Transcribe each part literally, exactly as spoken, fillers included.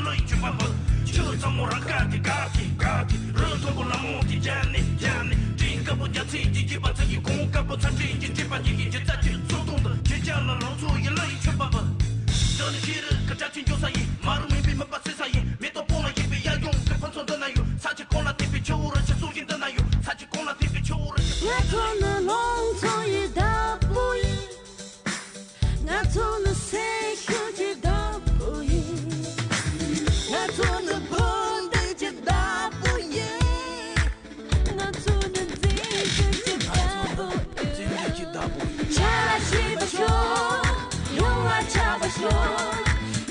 ལ་ཡི་ཆུ་བབ་བབ། ཆུ་ཚང་མོ་རང་དཀར་གི་དཀར་གི་དཀར་གི། རི་མཐོན་པོ་ལ་མོ་གི་རྒྱ་ནི་རྒྱ་ནི། སྤྲིན་དཀར་པོ་རྒྱ་ཚིག་གི་སྐྱིད་པ་ཚིག་གི། གོང་དཀར་པོ་ཚ་འདྲེན་གྱི་སྤྲིན་པ་འདི་གི་རྒྱུ་རྩ་ཆུ་ཚོགས་སྟོང་དང་ཁྱེད་ཅག་ལ་ལོངས་སུ་ཡི་ལ་ཡི་ཆུ་བབ་བབ། འདི་ནི་ཤེས་རིག་གི་དྲ་ཆེན་འཇོག་ས་ཡིན། མ་རུ་མིན་པའི་མི་པ་སེ་ས་ཡིན། མེ་ཏོག་སྤོང་ལ་ཡིན་པའི་ཡ་ཡོང་གི་ཕུན་ཚོགས་འདི་ན་ཡོད། ས་ཆ་གང་ལ་བརྟེན་པའི་ཆུ་བོ་རི་ཆུ་སྲོག་ཤིང་འདི་ན་ཡོད། ས་ཆ་གང་ལ་བརྟེན་པའི་ཆུ་བོ་རི་ཆུ། ང་ཚོ་ནི་ལོངས་སུ་ཡི་བདག་པོ་ཡིན། ང་ཚོ་ནི་སེམས་ཤུགས་ཀྱི་བདག་པོ་ཡིན། ང་ཚོ་ནི་བོད་འདི་ཀྱི་བདག་པོ་ཡིན། ང་ཚོ་ནི་འཛིན་སྐྱོང་གི་བདག་པོ་ཡིན། ཆ་ལ་ཤེས་པ་ཤོག་ཡོང་ལ་ཆགས་པ་ཤོག་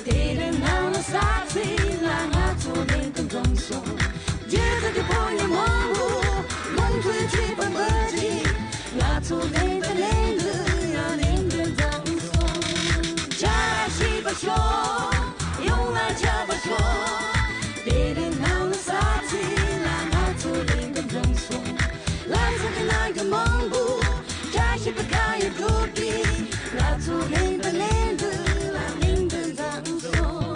དེ་རིང་ནང་ལ་ས་ཚིགས་ལ་ང་ཚོ་གླིང་དུ་འཛོམས་སོང་། རྒྱལ་ཁབ་ཀྱི་ཕོ་ཉ་མང་པོ་ལུང་ཐོག་གཅིག་པ་འབུལ་གྱིས། ང་ཚོ་གླིང་དུ་གླིང་དུ་ཡང་གླིང་དུ་འཛོམས་སོང་། ཆ་ལ་ཤེས་པ་ཤོག་ཡོང་ལ་ཆགས་པ་ཤོག་དེ་རིང་ནང་ལ་ས་ཚིགས་ལ་ང་ཚོ་གླིང་དུ་འཛོམས་སོང་། ལ་ས་གི་ན་གི་མང་པོ་བཀྲ་ཤིས་པའི་ཁ་ཡི་འགྲོ་གི་ང་ཚོ་གླིང་དུ་གླིང་དུ་ལ་གླིང་དུ་འཛོམས་སོང་།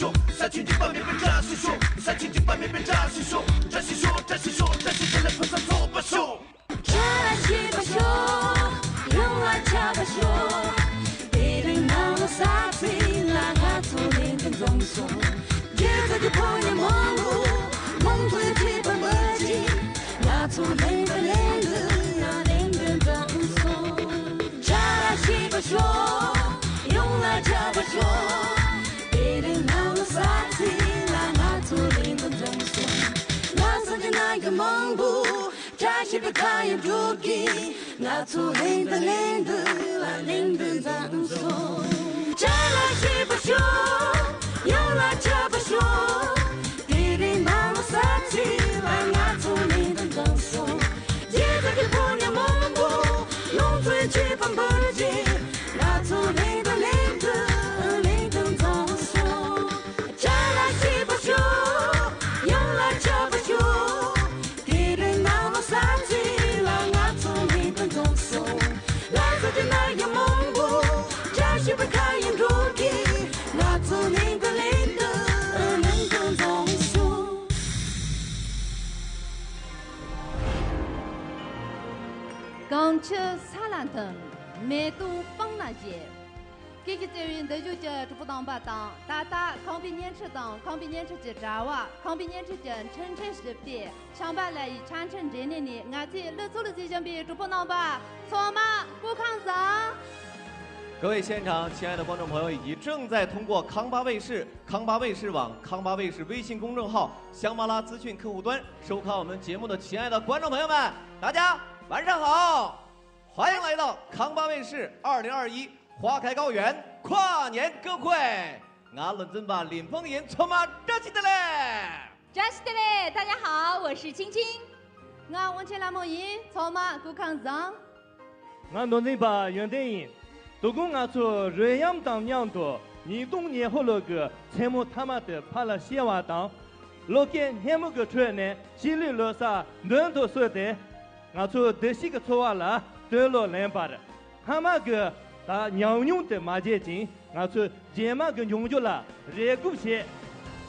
ཤོག་ས་ཆེན་འཇིགས་པ་མེད་པའི་བཀྲ་ཤིས་ཤོག་ས་ཆེན་འཇིགས་པ་མེད་པའི་བཀྲ་ཤིས་ཤོག་བཀྲ་ཤིས་ཤོག་བཀྲ་ཤིས་ཤོག་བཀྲ་ཤིས་དེ་ལས་ཕུན་སུམ་ཚོགས་པ་ཤོག་ཆ་ལ་ཤེས་པ་ཤོག་ཡོང་ལ་ཆགས་པ་ཤོག་དེ་རིང་ནང་ལ་ས་ཚིགས་ལ་ང་ཚོ་གླིང་དུ་འཛོམས་སོང་། རྒྱལ་ཁབ་ཀྱི་ཕོ་ཉ་མང་པོ་ལུང་ཐོག་གཅིག་པ་འབུལ་གྱིས། ང་ཚོ་གླིང་དུ་གླིང་དུ་ཡང་གླིང་དུ་འཛོམས་སོང་། ཆ་ལ་ཤེས་པ་ཤོག་ཡོང་ལ་ཆགས་པ་ཤོག་དེ་རིང་ནང་ལ་ས་ཚིགས་ལ་ང་ཚོ་གླིང་དུ་འཛོམས་སོང་། ལ་ས་གི་ན་གི་མང་པོ་བཀྲ་ཤིས་པའི་ཁ་ཡི་འགྲོ་གི་ང་ཚོ་གླིང་དུ་གླིང་དུ་ལ་གླིང་དུ་འཛོམས་སོང་། ཆ་ལ་ཤེས་པ་ཤོག་ཡོང་ལ་ཆགས་པ་ཤོག་དེ་རིང་ནང་ལ་ས་ཚིགས་ལ་ང་ཚོ་གླིང་དུ་འཛོམས་སོང་། རྒྱལ་ཁབ་ཀྱི་ཕོ་ཉ་མང་པོ་ལུང་ཚོའི་བྱེད་པ་འབུལ་གྱིས། ང་ཚོ་གླིང་དུ་གླིང་དུ་གླིང་དུ་འཛོམས་སོང་། ཆ་ལ་ཤེས་པ་ཤོག་ཡོང་ལ་ཆགས་པ་ཤོག་དེ་རིང་ནང་ལ་ས་ཚིགས་ལ་ང་ཚོ་གླིང་དུ་འཛོམས་སོང་། ལ་ས་གི་ན་གི་མང་པོ་བཀྲ་ཤིས་པའི་ཁ་ཡི་འགྲོ་གི་ང་ཚོ་གླིང་དུ་གླིང་དུ་གླིང་དུ་འཛོམས་སོང་། གངས་ཆུ་ས་ལ་འཐིམ། མེ་ཏོག་སྤང་ལ་བཞད། སྐད་ཀྱིས་བརྩེ་བའི་འདི་ཤོད་ཀྱི་གྲོགས་པོ་རྣམ་པ་དང་། ད་ལྟ་ཁང་པའི་བརྙན་འཕྲིན་དང་ཁང་པའི་བརྙན་འཕྲིན་གྱི་དྲ་བ། ཁང་པའི་བརྙན་འཕྲིན་གྱི་འཕྲིན་ཕྲན་ཞིབ་ལྟས། ཤམ་བྷ་ལ་ཡི་ཆ་འཕྲིན་འབྲེལ་གནས་ནས་ང་ཚོའི་གླུ་ཚོགས་ལ་གཟིགས་བཞིན་པའི་གྲོགས་པོ་རྣམ་པ་ཚང་མ་སྐུ་ཁམས་བཟང་། 各位现场，亲爱的观众朋友，以及正在通过康巴卫视、康巴卫视网、康巴卫视微信公众号、香巴拉资讯客户端收看我们节目的亲爱的观众朋友们，大家晚上好！欢迎来到康巴卫视二零二一花开高原跨年歌会。 ང་བློ་འཛིན་པ་ལིན་ཧྥང་ཡིན། ཚང་མ་བཀྲ་ཤིས་བདེ་ལེགས། 大家好，我是青青。 ང་དབང་ཆེན་ལྷ་མོ་ཡིན། ཚང་མ་སྐུ་ཁམས་བཟང་། ང་མདོ་འཛིན་པ་ཡོན་ཏན་ཡིན། དོ་དགོང་ང་ཚོ་རོལ་དབྱངས་དང་མཉམ་དུ་ཉིས་སྟོང་ཉི་ཤུ་ལོ་གི་མཚན་མོ་མཐའ་མ་དེ་ཕར་ལ་ཤེས་པ་དང་། ལོ་སྐལ་སྔ་མོ་གི་ཁྲོད་ནས་ཕྱི་ལུས་ལོ་གསར་མདུན་དུ་བསུས་ཏེ། ང་ཚོ་བདེ་སྐྱིད་ཀྱི་འཚོ་བ་ལ་དོན་ལོ་ལེན་པར། སྔ་མ་གི་ད་ཉམས་མྱོང་དེ་མ་བརྗེད་ཅིང་ང་ཚོས་རྗེས་མ་གི་མྱོང་རྒྱུ་ལ་རེ་སྒུག་བྱེད།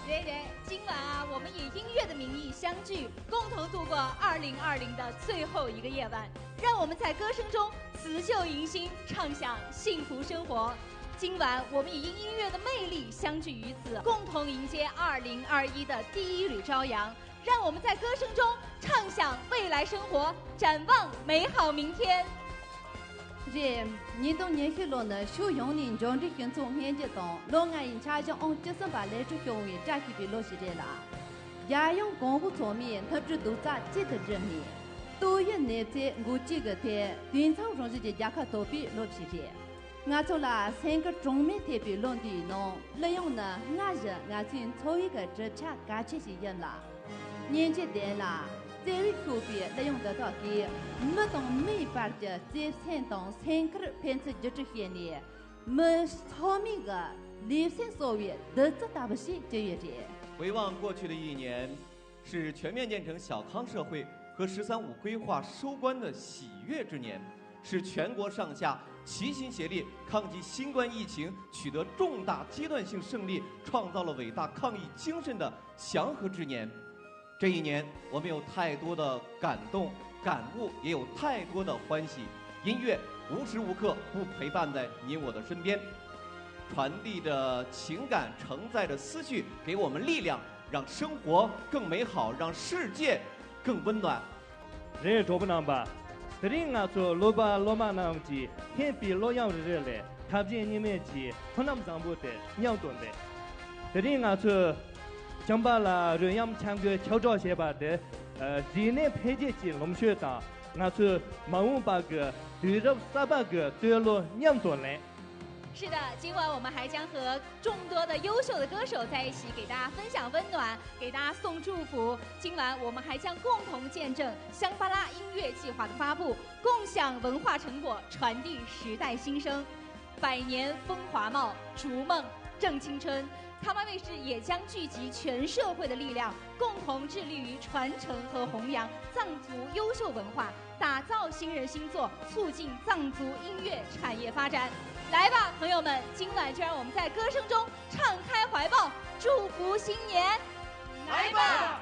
对对，今晚啊，我们以音乐的名义相聚，共同度过二零二零的最后一个夜晚。让我们在歌声中辞旧迎新，畅享幸福生活。今晚我们以音乐的魅力相聚于此，共同迎接二零二一的第一缕朝阳。让我们在歌声中畅想未来生活，展望美好明天。 རེད། ཉིས་སྟོང་ཉི་ཤུ་ལོ་ནི་ཕྱོགས་ཡོངས་ནས་འབྱོར་འབྲས་ཤིན་ཏུ་སྙིང་རྗེ་དང་ལོ་ལྔ་ཡི་འཆར་གཞི་ཨང་བཅུ་གསུམ་པ་ལེགས་གྲུབ་བྱུང་བའི་བཀྲ་ཤིས་པའི་ལོ་ཞིག་རེད་ལ། རྒྱལ་ཡོངས་གོང་བུ་ཚང་མས་སྣུབ་འཁྲུག་རྡོག་རྩ་གཅིག་ཏུ་སྒྲིལ་ནས། ཏོག་དབྱིབས་ནད་ཚེ་འགོག་བཅོས་ཀྱི་ཐད་དུས་མཚམས་རང་བཞིན་གྱི་རྒྱལ་ཁ་ཐོབ་པའི་ལོ་ཞིག་རེད། ང་ཚོ་ལ་སེམས་ཁུར་གྲངས་མེད་ཐེབས་པའི་ལོ་འདིའི་ནང་གླུ་དབྱངས་ནི་སྔར་བཞིན་ང་ཚོའི་འཚོ་བའི་གི་གྲུབ་ཆ་གལ་ཆེ་ཞིག་ཡིན་ལ། སྙིང་རྗེ་ལྡན་ལ། བརྩེ་བས་ཤོག་པའི་གླུ་དབྱངས་འདི་དག་གིས་མི་དང་མིའི་བར་གྱི་བརྩེ་སེམས་དང་སེམས་ཁུར་ཕན་ཚུན་བརྒྱུད་སྤྲོད་བྱས་ནས། 没错，那个李先所谓的这大不幸这一点。回望过去的一年，是全面建成小康社会和“十三五”规划收官的喜悦之年，是全国上下齐心协力抗击新冠疫情取得重大阶段性胜利，创造了伟大抗疫精神的祥和之年。这一年，我们有太多的感动、感悟，也有太多的欢喜。音乐无时无刻不陪伴在您我的身边，传递着情感，承载着思绪，给我们力量，让生活更美好，让世界更温暖。 རེད། གྲོགས་པོ་རྣམ་པ། དེ་རིང་ང་ཚོ་སློབ་པ་སློབ་མ་རྣམས་ཀྱིས་འཐེན་པའི་གླུ་དབྱངས་རེ་རེ་ལས་ཐབས་ཤེས་གཉིས་མེད་ཀྱི་ཐུགས་ལམ་བཟང་པོ་དེ་མཉམ་དུ་འདེམས། དེ་རིང་ང་ཚོས་ཁྱིམ་པ་ལ་རོལ་དབྱངས་འཆང་རྒྱུའི་ཁྱབ་བསྒྲགས་བྱས་པ་དེ། རིག་གནས་འཕེལ་རྒྱས་ཀྱི་ལངས་ཕྱོགས་དང་ང་ཚོའི་མ་འོངས་པ་གི་དུས་རབས་གསར་པ་གི་བསྟོད་གླུ་མཉམ་དུ་ལེན། 是的，今晚我们还将和众多的优秀的歌手在一起，给大家分享温暖，给大家送祝福。今晚我们还将共同见证香巴拉音乐计划的发布，共享文化成果，传递时代新声。百年风华帽，逐梦正青春。康巴卫视也将聚集全社会的力量，共同致力于传承和弘扬藏族优秀文化。 打造新人新作，促进藏族音乐产业发展。来吧，朋友们，今晚就让我们在歌声中敞开怀抱，祝福新年！来吧！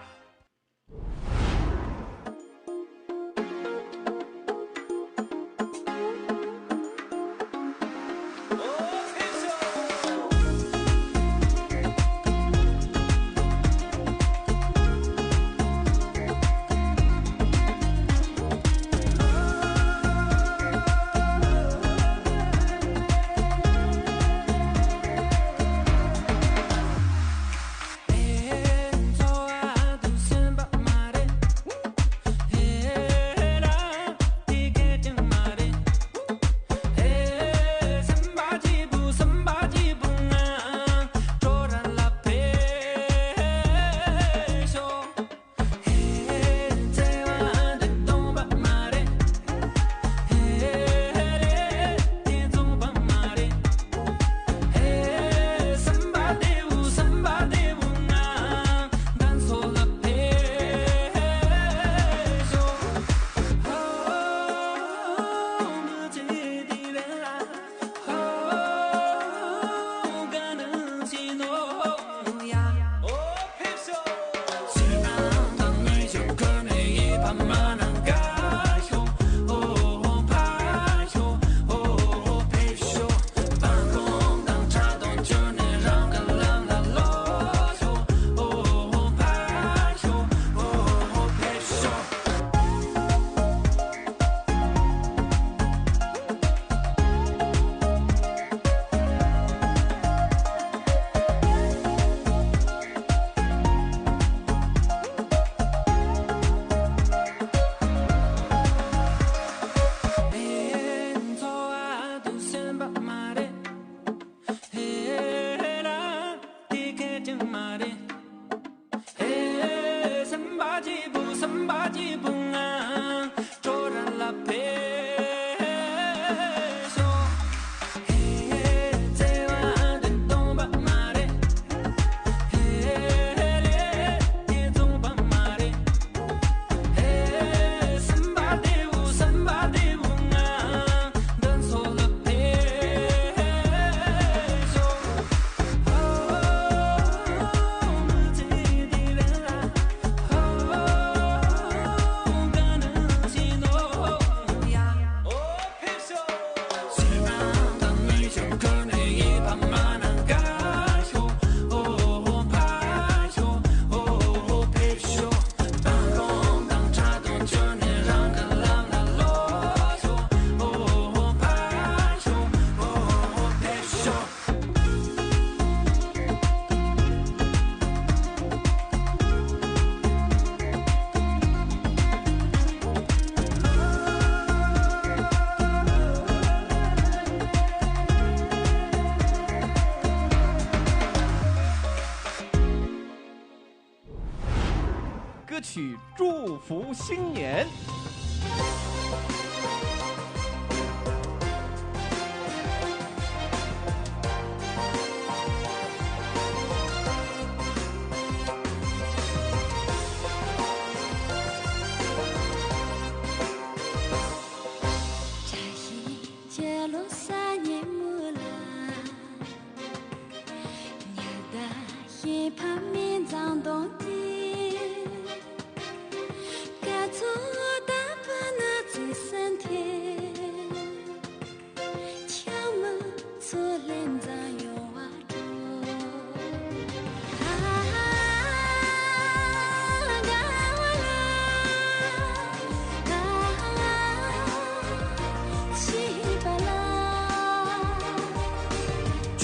歌曲《祝福新年》。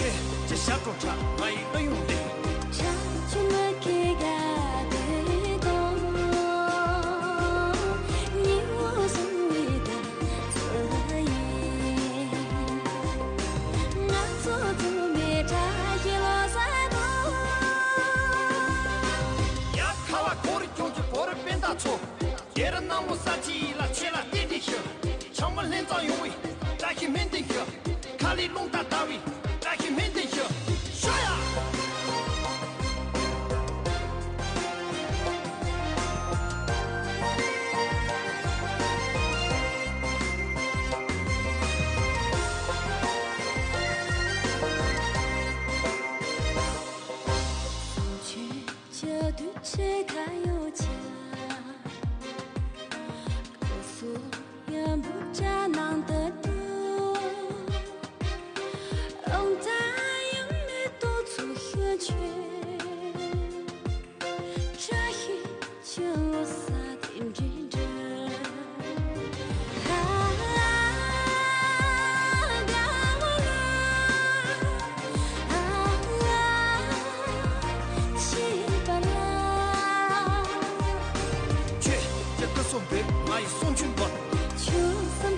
ཁྱོད་ཀྱི་ཞབས་བྲོ་འཁྲབ། ང་ཡི་ཨ་ཡོང་ལེ། ཡ། ཁ་བ་གོ་རི་གྱོང་གི་གོ་རི་པན་ད་ཚོ། རྒྱལ་རབས་གནམ་ལོ་གསར་ཁྱི་ལ་ཆེ་ལ་བསྟན་འགྲིག་ཤོག་ཆང་མ་ལྷན་ཙང་ཡོང་བའི་བཀྲ་ཤིས་སྨོན་འདུན་ཞུ། ཁ་ལས་རླུང་རྟ་དར་བའི་བཀྲ་ཤིས་སྨོན་འདུན་ཞུ། ཞུ་ཡ། ཁྱོད་ཀྱི་སྐུ་གཟུགས་འབེབས། ང་ཡི་གསུང་ཆོས་འབོད། ཁྱོད་ཀྱི་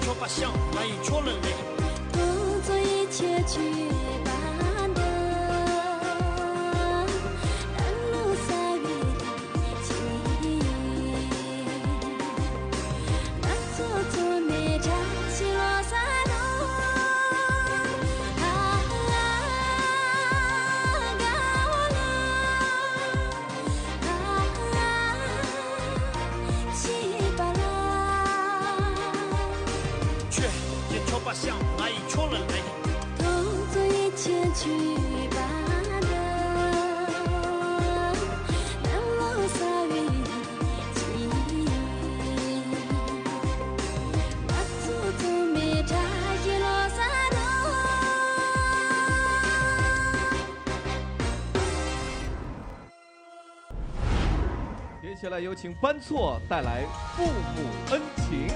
མཆོད་པ་བཤམས། ང་ཡི་མཆོད་ལ་ལེན། ཁྱོད་ཀྱི་མཆོད་པ་བཤམས། ང་ཡི་མཆོད་ལ་ལེན།接下来有请班措带来《父母恩情》。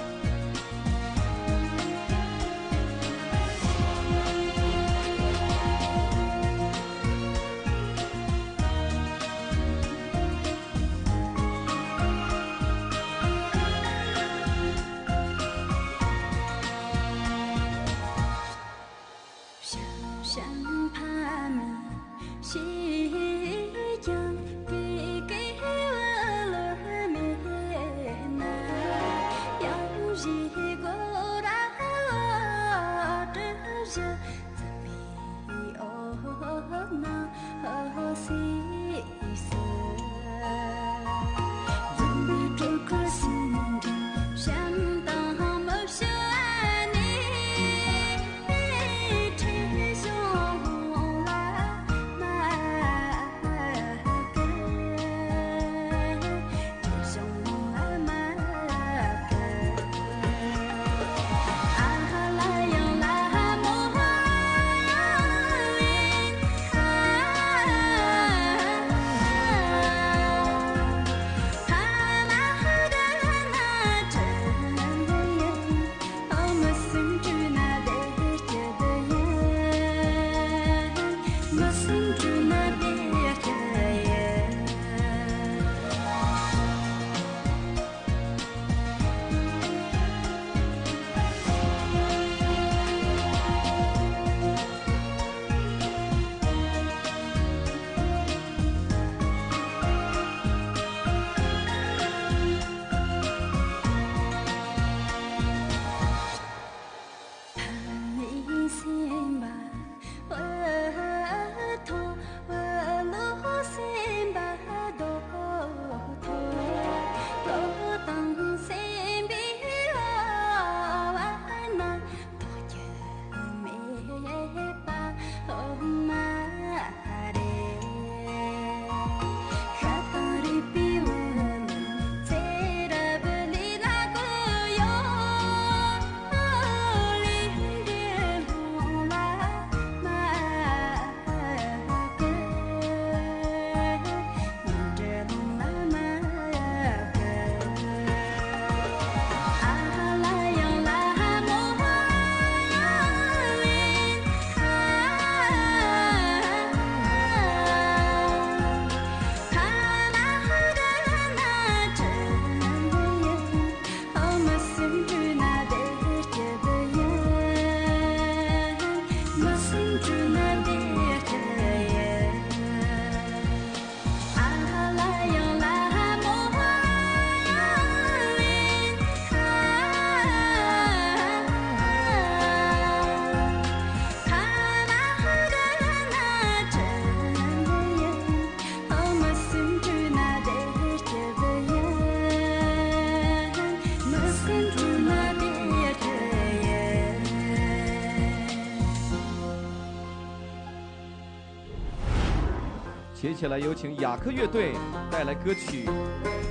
接下来有请雅克乐队带来歌曲《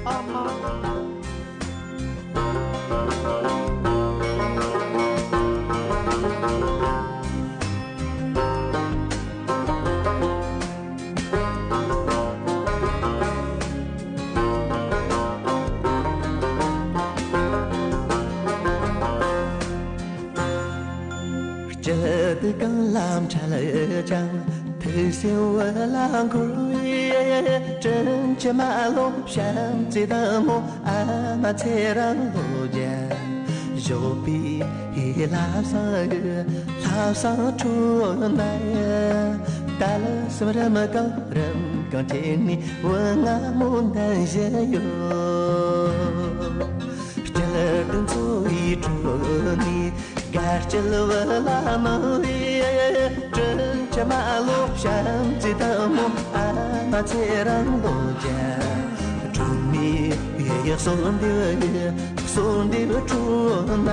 阿妈》。སྐྱིད་སྡུག་གང་ལ་འཕྲད་ཀྱང་། ཐུགས་སེམས་འོད་ལ་འཁོར་བའི། དྲིན་ཅན་མ་ལོ་བྱམས་བརྩེའི་བདག་མོ། ཨ་མ་ཚེ་རིང་ལོ་བརྒྱ། ཞོགས་པའི་ལྷ་བསང་གི་ལྷ་བསང་འཕྲོ་ན། ད་ལ་སེམས་རིམ་གང་རིམ་གང་ཁྱེད་ནི་བུ་ང་མོ་འདན་བཞིན་ཡོད། སྐྱིད་དུ་འཚོ་བའི་ཁྲོད་ནས། དགའ་སྐྱིད་བུ་ལ་མང་བའི། དྲིན་ཅན་མ་ལོ་བྱམས་བརྩེའི་བདག་མོ། ཨ་མ་ཚེ་རིང་ལོ་བརྒྱ། སྒྲོལ་མའི་གསོལ་འདེབས་གསོལ་འདེབས་འཕྲོ་ན།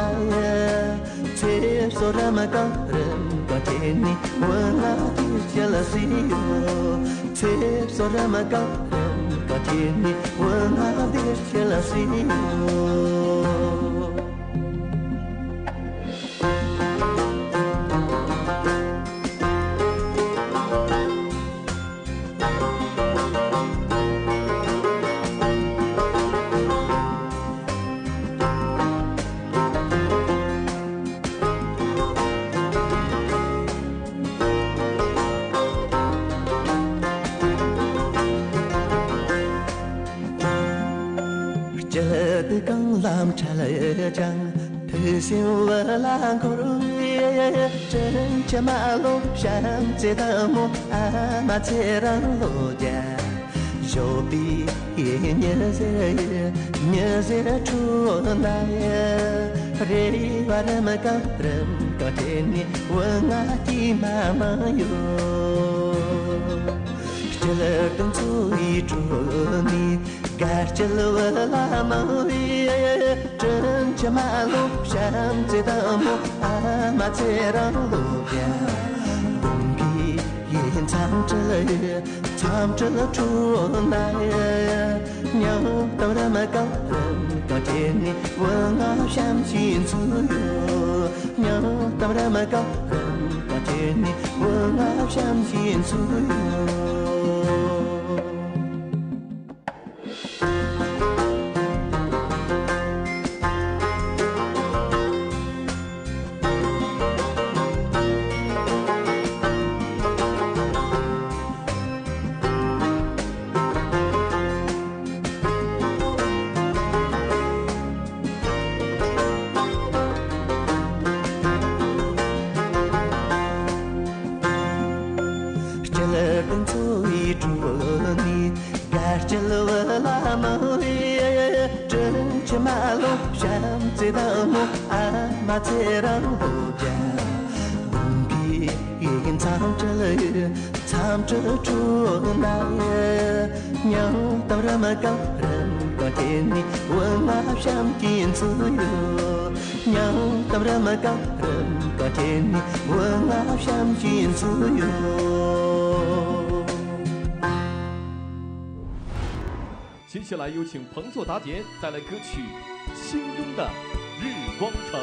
ཚེ་བསོད་རིམ་གང་རིམ་གང་ཁྱེད་ནི་བུ་ང་བདེ་སྐྱིད་ལ་བསུས་ཡོད། ཚེ་བསོད་རིམ་གང་རིམ་གང་ཁྱེད་ནི་བུ་ང་བདེ་སྐྱིད་ལ་བསུས་ཡོད། སྐྱིད་སྡུག་གང་ལ་འཕྲད་ཀྱང་། ཐུགས་སེམས་འོད་ལ་འཁོར་བའི། དྲིན་ཅན་མ་ལོ་བྱམས་བརྩེའི་བདག་མོ། ཨ་མ་ཚེ་རིང་ལོ་བརྒྱ། ཞོགས་པའི་ཉི་ཟེར་ཉི་ཟེར་འཕྲོ་ན། རེ་བ་རིམ་གང་རིམ་ དེ་ནི་བུ་ང་སྐྱིད་མ་མ་ཡོད། སྤྱིར་བཏང་འཚོ་བའི་ཁྲོད་ནས་དགའ་སྐྱིད་བུ་ལ་མང་བས། དྲིན་ཆེན་མ་ལོ་བྱམས་བརྩེ་དང་མོ། ཨ་མ་ཚེ་རིང་ལོ་བརྒྱ་འབུམ་གྱིས་ཡིན། མཚམས་སྤྲིན་མཚམས་སྤྲིན་འཁྲུགས་ན། སྙིང་གཏམ་རེ་མ་གང་རིམ་གང་བྱས་ནས་བུ་ང་བྱམས་ཤིང་འཚོ་ཡོད། སྙིང་གཏམ་རེ་མ་གང་རིམ་གང་བྱས་ནས་བུ་ང་བྱམས་ཤིང་འཚོ་ཡོད། སྤྱིར་བཏང་འཚོ་བའི་ཁྲོད་ནས་དགའ་སྐྱིད་བུ་ལ་མང་བས། དྲིན་ཆེན་མ་ལོ་བྱམས་བརྩེ་དང་མོ། ཨ་མ་ཚེ་རིང་ལོ་བརྒྱ་འབུམ་གྱིས་ཡིན། མཚམས་སྤྲིན་མཚམས་སྤྲིན་འཁྲུགས་ན། སྙིང་གཏམ་རེ་མ་གང་རིམ་གང་བྱས་ནས་བུ་ང་བྱམས་ཤིང་འཚོ་ཡོད། སྙིང་གཏམ་རེ་མ་གང་རིམ་གང་བྱས་ནས་བུ་ང་བྱམས་ཤིང་འཚོ་ཡོད། 接下来有请彭作达点带来歌曲《心中的日光城》。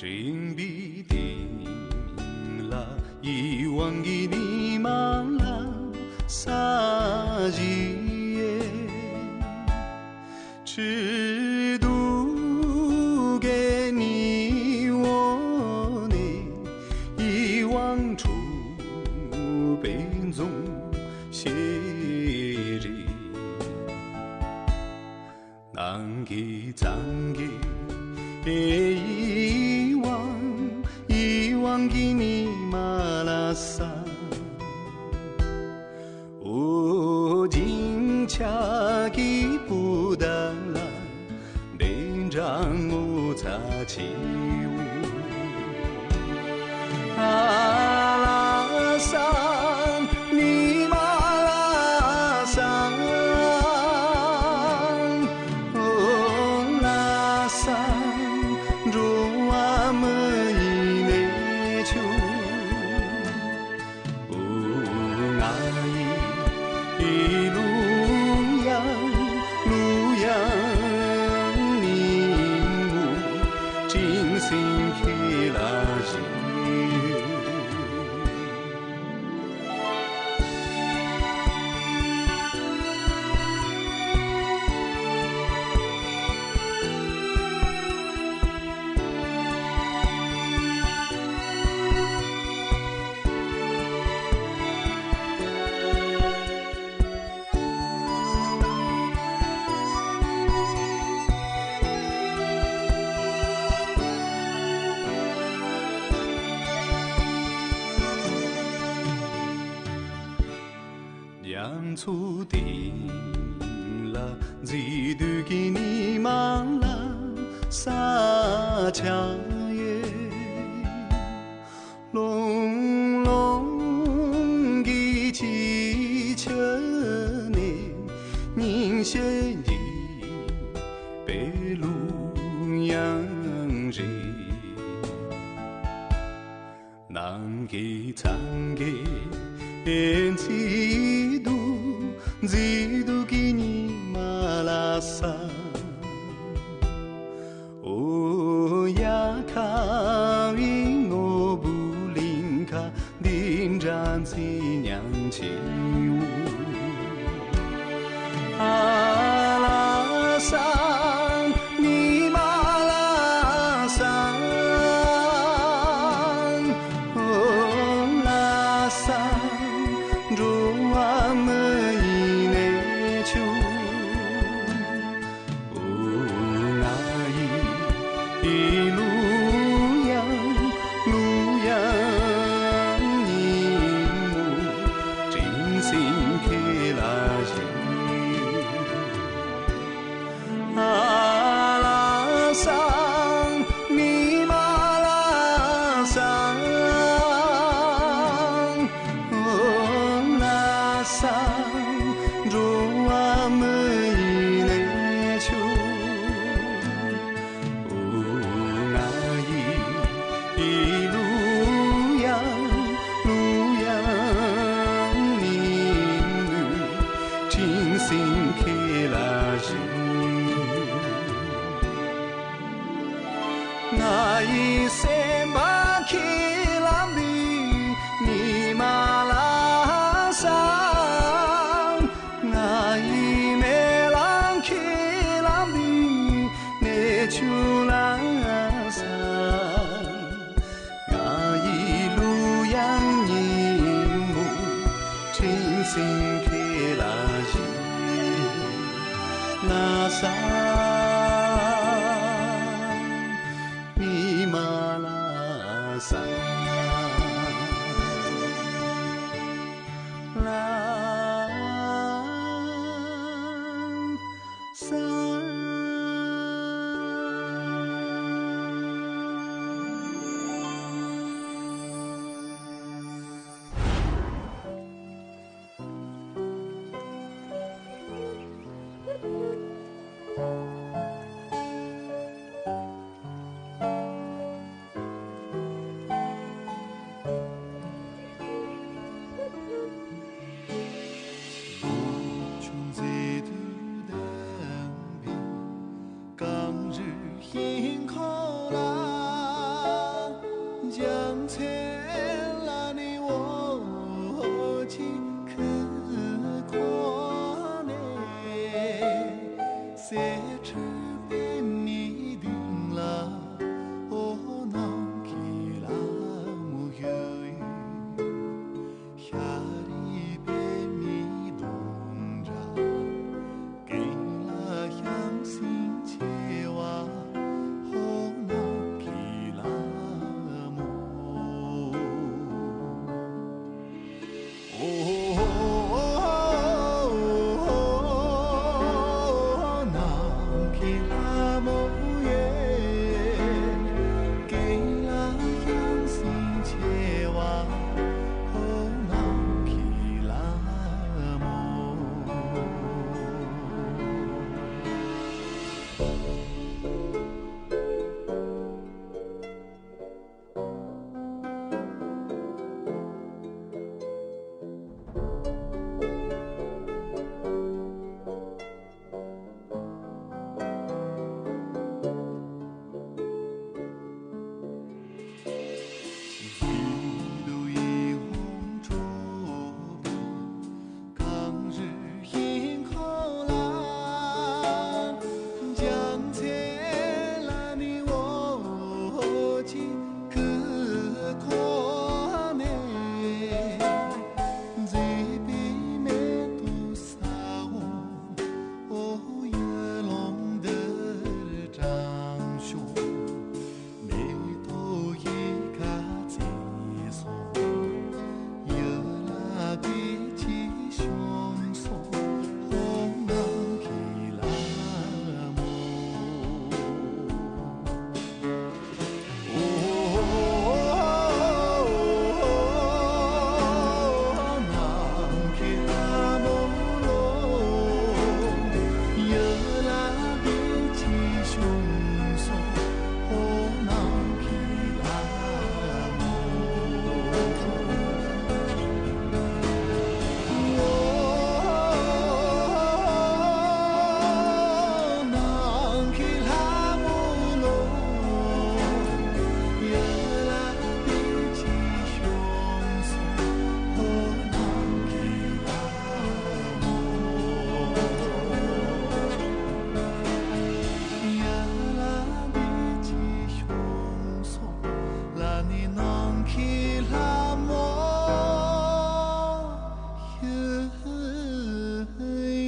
སྤྲིན་པའི་སྟེང་ལ་ཡིད་དབང་གི་ཉི་མ་ལ་ས་གཞི་ཡེ། 赤土给你我的一望楚北总写着。南给藏给一望一望给你马拉萨。 འོ་ཇིང་ཆ་གི་པུ་ད་ལ་དེ་འདྲ་ངོ་ཚ་ཆེའུ། ཨ་ལ་སང་ཉི་མ་ལ་སང་། འོ་ལ་སང་འགྲོ་བ་མི་ཡི་གནས་ཆུང་། རྒྱ་མཚོ་སྟེང་ལ་མཛེས་སྡུག་གི་ཉི་མ་ལ་ས་ཆ་ཡོད། ལྷུང་ལྷུང་གི་ཆུ་ཆུ་ནས་ཉིན་ཞིག་འཇིག་པའི་གླུ་དབྱངས་རེད། ནམ་མཁའི་མཚན་གྱི་མཛེས་སྡུག་མཛེས་སྡུག་གི་ཉི་མ་ལ་ས། འོ་ཡ་ཁ་བའི་ནོར་བུ་གླིང་ཁ་འདི་འདྲ་མཛེས་ཉམས་ཆེའོ། ཨ་ལ་སང་ཉི་མ་ལ་སང་། འོ་ལ་སང་འགྲོ་བ་མི་ཡི་ ལ་ཞུགས། ང་ཡི་སེམས་པ་ཁས་བླངས་པའི་ཉི་མ་ལ་བསམ། ང་ཡི་སྨོན་ལམ་ཁས་བླངས་པའི་གནས་ཆུང་ལ་བསམ། ང་ཡི་གླུ་དབྱངས་སྙན་མོ་འཕྲེང་སེང་གེ་ལ་ཞུགས། ལ་བསམ། ཉི་མ་ལ་བསམ། ལ་བསམ། ཆུ་མཛེས་དུ་ལྡང་བའི་གངས་རི་ཤིང་ཁོག་ལ། འཇམ་མཚན་ལ་ནི་འོད་ཀྱི་ཁུ་ཁོ་ནས། གསེར་ཁྲི་པདྨའི་མདུན་ལ། འོ་ནམ་མཁའི་ལྷ་མོ་ཡོད། ཤར་རི་པདྨའི་སྡོང་གྲོགས། ཀུན་ལ་ཞིང་སིང་ཆེ་བ། འོ་ནམ་མཁའི་ལྷ་མོ། འོ་ནམ་མཁའི་ལྷ་མོ་ཡེ། ཀུན་ལ་ཞིང་སིང་ཆེ་བ། འོ་ནམ་མཁའི་ལྷ་མོ། གངས་རི་ཤིང་ཁོག་ལ། འཇམ་མཚན་ལ་ནི་འོད་ཀྱི་ཁུ་ཁོ་ནས། མཛེས་པའི་མེ་ཏོག་ས་འོག་འོ་ཡུལ་ལུང་འདིར་དྲངས་ཤོག། མེ་ཏོག་གི་ཁ་ཚིག་སོགས། ཡུལ་ལ་བདེ་སྐྱིད་བྱུང་སོང་། འོ་ནམ་མཁའི་ལྷ་མོ། འོ་ནམ་མཁའི་ལྷ་མོ་ལོ། ཡུལ་ལ་བདེ་སྐྱིད་བྱུང་སོང་། འོ་ནམ་མཁའི་ལྷ་མོ། འོ་ནམ་མཁའི་ལྷ་མོ་ལོ། ཡུལ་ལ་བདེ་སྐྱིད་བྱུང་སོང་། འོ་ནམ་མཁའི་ལྷ་མོ། ཡུལ་ལ་བདེ་སྐྱིད་བྱུང་སོང་། ལ་ནི་ནམ་མཁའི་ལྷ་མོ་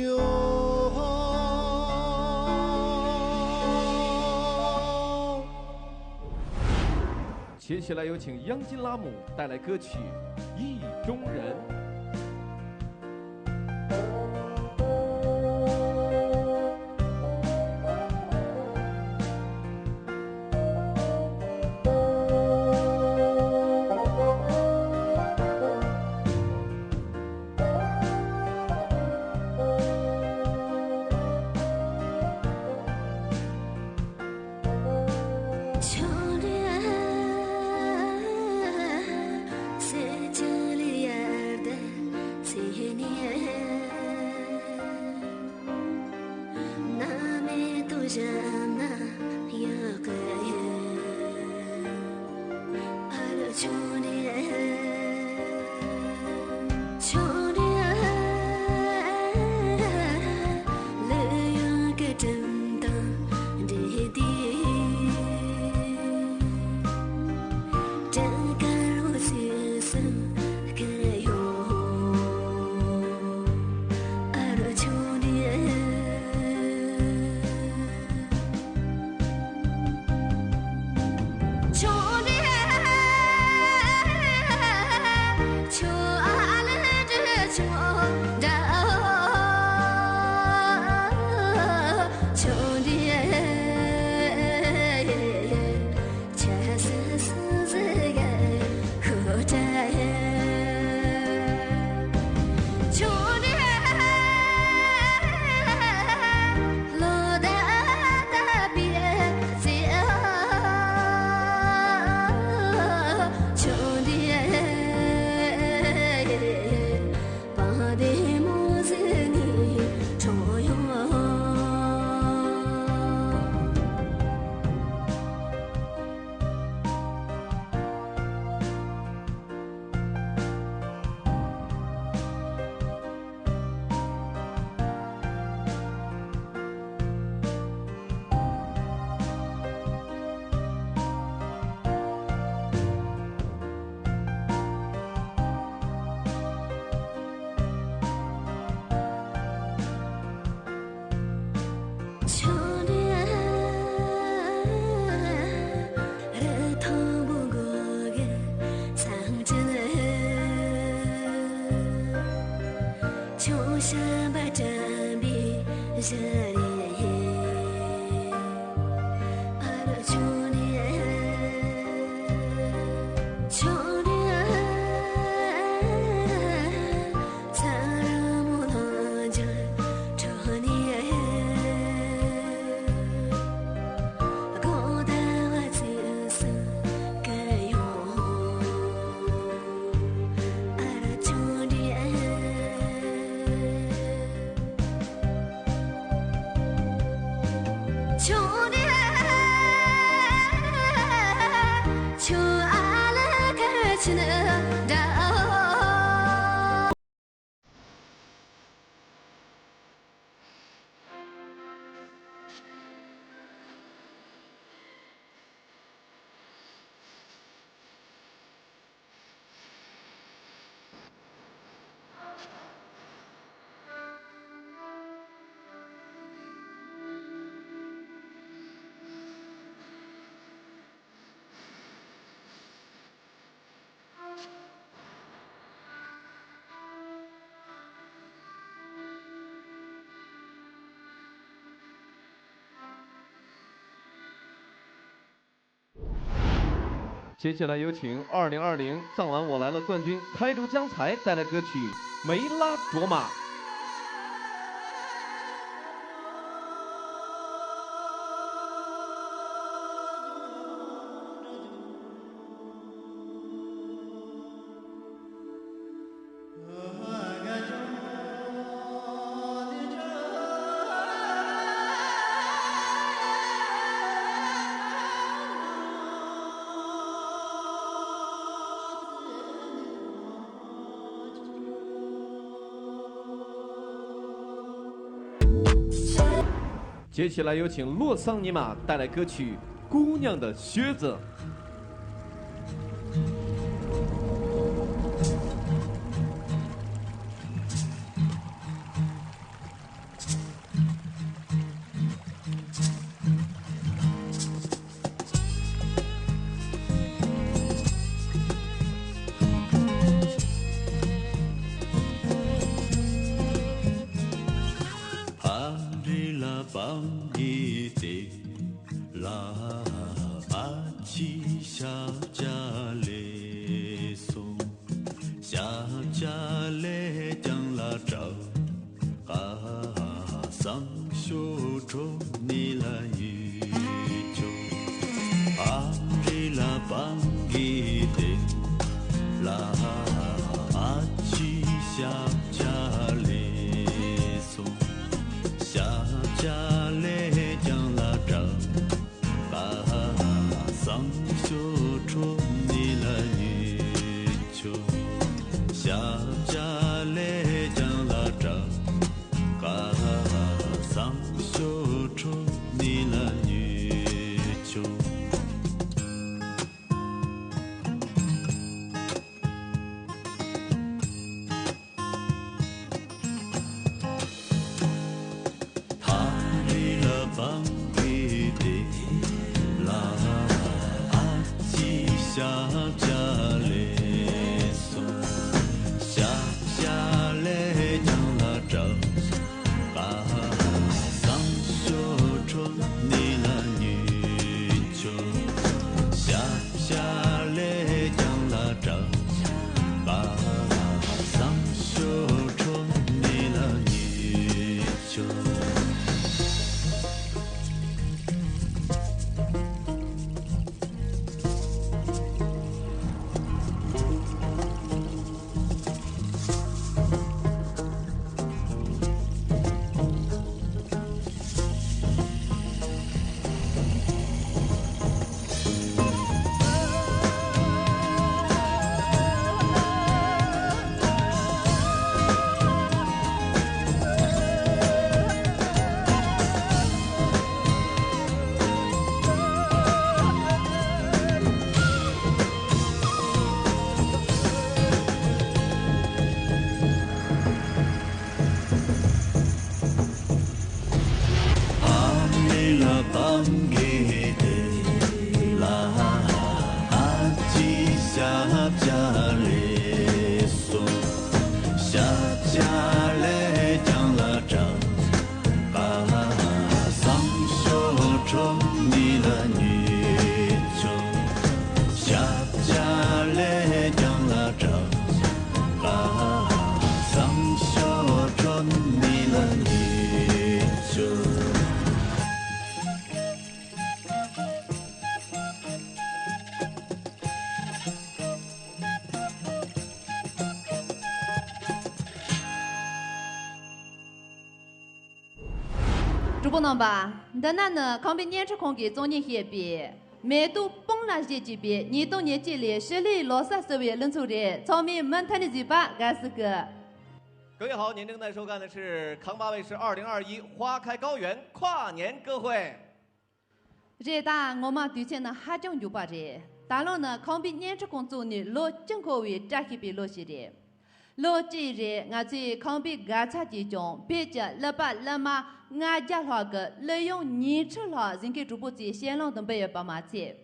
ཡོད། 接下来有请央金拉姆带来歌曲《意中人》。接下来有请二零二零藏蓝我来了冠军开州将才带来歌曲《梅拉卓玛》。接下来有请洛桑尼玛带来歌曲《姑娘的靴子》。 ཕ་རི་ལ་པང་གི་སྟེང་ལ་ཨ་ཕྱི་ཤཱཀྱ་ལས་སོང་། ཤཱཀྱ་ལས་ཀྱང་ལ་གྲགས། ཨ་སང་ཤོ་ཁྲོ་ནི་ལ་ཡུལ་ཆོ། ཨ་རི་ལ་པང་གི་སྟེང་ལ་ཨ་ཕྱི་ཤཱཀྱ་ལས་སོང་། ཤཱཀྱ་ལས་ཀྱང་ལ་ ཤོ་ཁྲོ་ནི་ལ་ཉུ་ཆོ། ཐ་རི་ལ་བང་གི་དེ་ལ་ཨ་ཅི་ཤ་བྱ་ལེ་སོ། ཤ་བྱ་ལེ་ཀྱང་ལ་བྲག་གྲོགས་པོ་རྣམ་པ། འདི་ན་ནི་ཁམས་པའི་བརྙན་འཕྲིན་ཁང་གིས་གཙོ་གཉེར་བྱས་པའི་མེ་ཏོག་སྤང་ལ་གཞས་ཀྱི་པའི་ཉིས་སྟོང་ཉེར་གཅིག་ལོའི་ཞི་ལིའི་ལོ་གསར་གསོལ་བའི་གླུ་ཚིག་རེད། ཚང་མས་མུ་མཐུད་ནས་གཟིགས་པ་དགའ་བསུ་ཞུ། 各位好，您正在收看的是康巴卫视二零二一花开高原跨年歌会。 རེད། ད་ངོ་མ་དུས་ཚོད་ནི་ཧ་ཅང་མགྱོགས་པ་རེད། ད་ལོ་ནི་ཁམས་པའི་བརྙན་འཕྲིན་ཁང་བཙུགས་ནས་ལོ་བཅུ་འཁོར་བའི་བཀྲ་ཤིས་པའི་ལོ་ཞིག་རེད། ལོ་གཅིག་རིང་ང་ཚོའི་ཁམས་པའི་དགའ་ཚལ་གྱིས་ཀྱང་བོད་ཀྱི་གླུ་པ་གླུ་མ་ལྔ་བརྒྱ་ལྷག་གི་གླུ་དབྱངས་ཉི་ཁྲི་ལྷག་གཟིགས་མཁན་གྲོགས་པོ་ཚོའི་སྤྱན་ལམ་དུ་འབུལ་ཡོད་པ་མ་ཚད།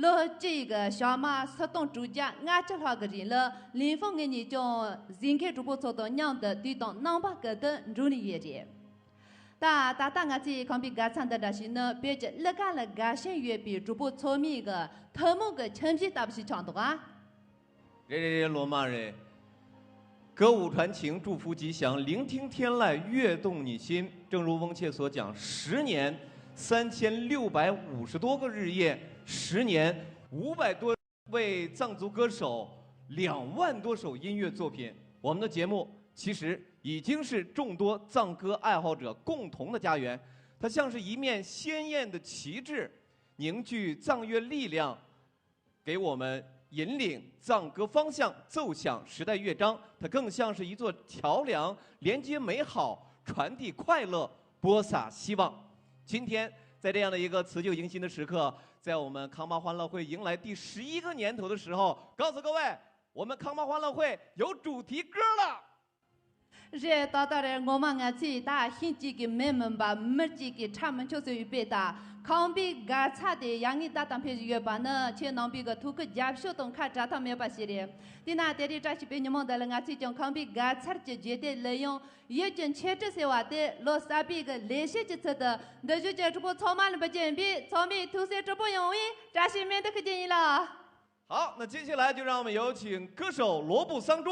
ལོ་གཅིག་གི་ཞག་མ་སུམ་སྟོང་དྲུག་བརྒྱ་ལྔ་བཅུ་ལྷག་གི་རིང་ལ་ལིན་ཧྥང་ངེད་གཉིས་ཀྱང་གཟིགས་མཁན་གྲོགས་པོ་ཚོ་དང་མཉམ་དུ་དུས་དང་རྣམ་པ་ཀུན་ཏུ་འགྲོགས་ནས་ཡོད་རེད། ད་ད་ལྟ་ང་ཚོའི་ཁམས་པའི་དགའ་ཚལ་འདི་འདྲ་ཞིག་ནི་བོད་ཀྱི་གླུ་གར་ལ་དགའ་ཞེན་ཡོད་པའི་གྲོགས་པོ་ཚང་མའི་གི་ཐུན་མོང་གི་ཁྱིམ་གཞིས་ལྟ་བུ་ཞིག་ཆགས་འདུག་ཨ། རེད་རེད་རེད། ལོ་མ་རེད། 歌舞传情，祝福吉祥，聆听天籁，悦动你心。正如翁切所讲，十年三千六百五十多个日夜，十年五百多位藏族歌手，两万多首音乐作品。我们的节目其实已经是众多藏歌爱好者共同的家园，它像是一面鲜艳的旗帜，凝聚藏乐力量，给我们引领藏歌方向，奏响时代乐章。它更像是一座桥梁，连接美好，传递快乐，播撒希望。今天，在这样的一个辞旧迎新的时刻，在我们康巴欢乐会迎来第十一个年头的时候，告诉各位，我们康巴欢乐会有主题歌了。 རེད། ད་ལྟ་རེད། ངོ་མ་ང་ཚོས་ད་ཤིང་གཅིག་གི་མེ་མིན་པ། མི་གཅིག་གི་ཁྲག་མི་འཆུག་ཟེར་བའི་དཔེ་ལྟར། ཁམས་པའི་དགའ་ཚལ་དེ་ཡ་ངའི་ལྟ་དང་ཕན་བཞིན་ཡོད་པ་ནི་ཁྱེད་རྣམ་པའི་གི་ཐུགས་ཁུར་རྒྱབ་སྐྱོར་དང་ཁ་བྲལ་ཐབས་མེད་པ་ཞིག་རེད། དེས་ན་དེ་རིང་བཀྲ་ཤིས་པའི་ཉིན་མོ་འདི་ལ་ང་ཚོས་ཀྱང་ཁམས་པའི་དགའ་ཚལ་གྱི་རྒྱུད་སྡེ་གླུ་དབྱངས་ཡིད་ཀྱི་འཆད་ཁྲིད་ཟེར་བ་དེ་ལོ་གསར་པའི་གི་ལེགས་བཤད་ཀྱི་ཚུལ་དུ་འདི་བཞིན་གྱི་གྲོགས་པོ་ཚང་མ་ལ་འབུལ་རྒྱུ་ཡིན་པས། ཚང་མས་ཐུགས་སེམས་གྲོགས་པོ་ཡོང་བའི་བཀྲ་ཤིས་སྨོན་འདུན་ཞུ་རྒྱུ་ཡིན་ལགས། 好，那接下来就让我们有请歌手罗布桑珠、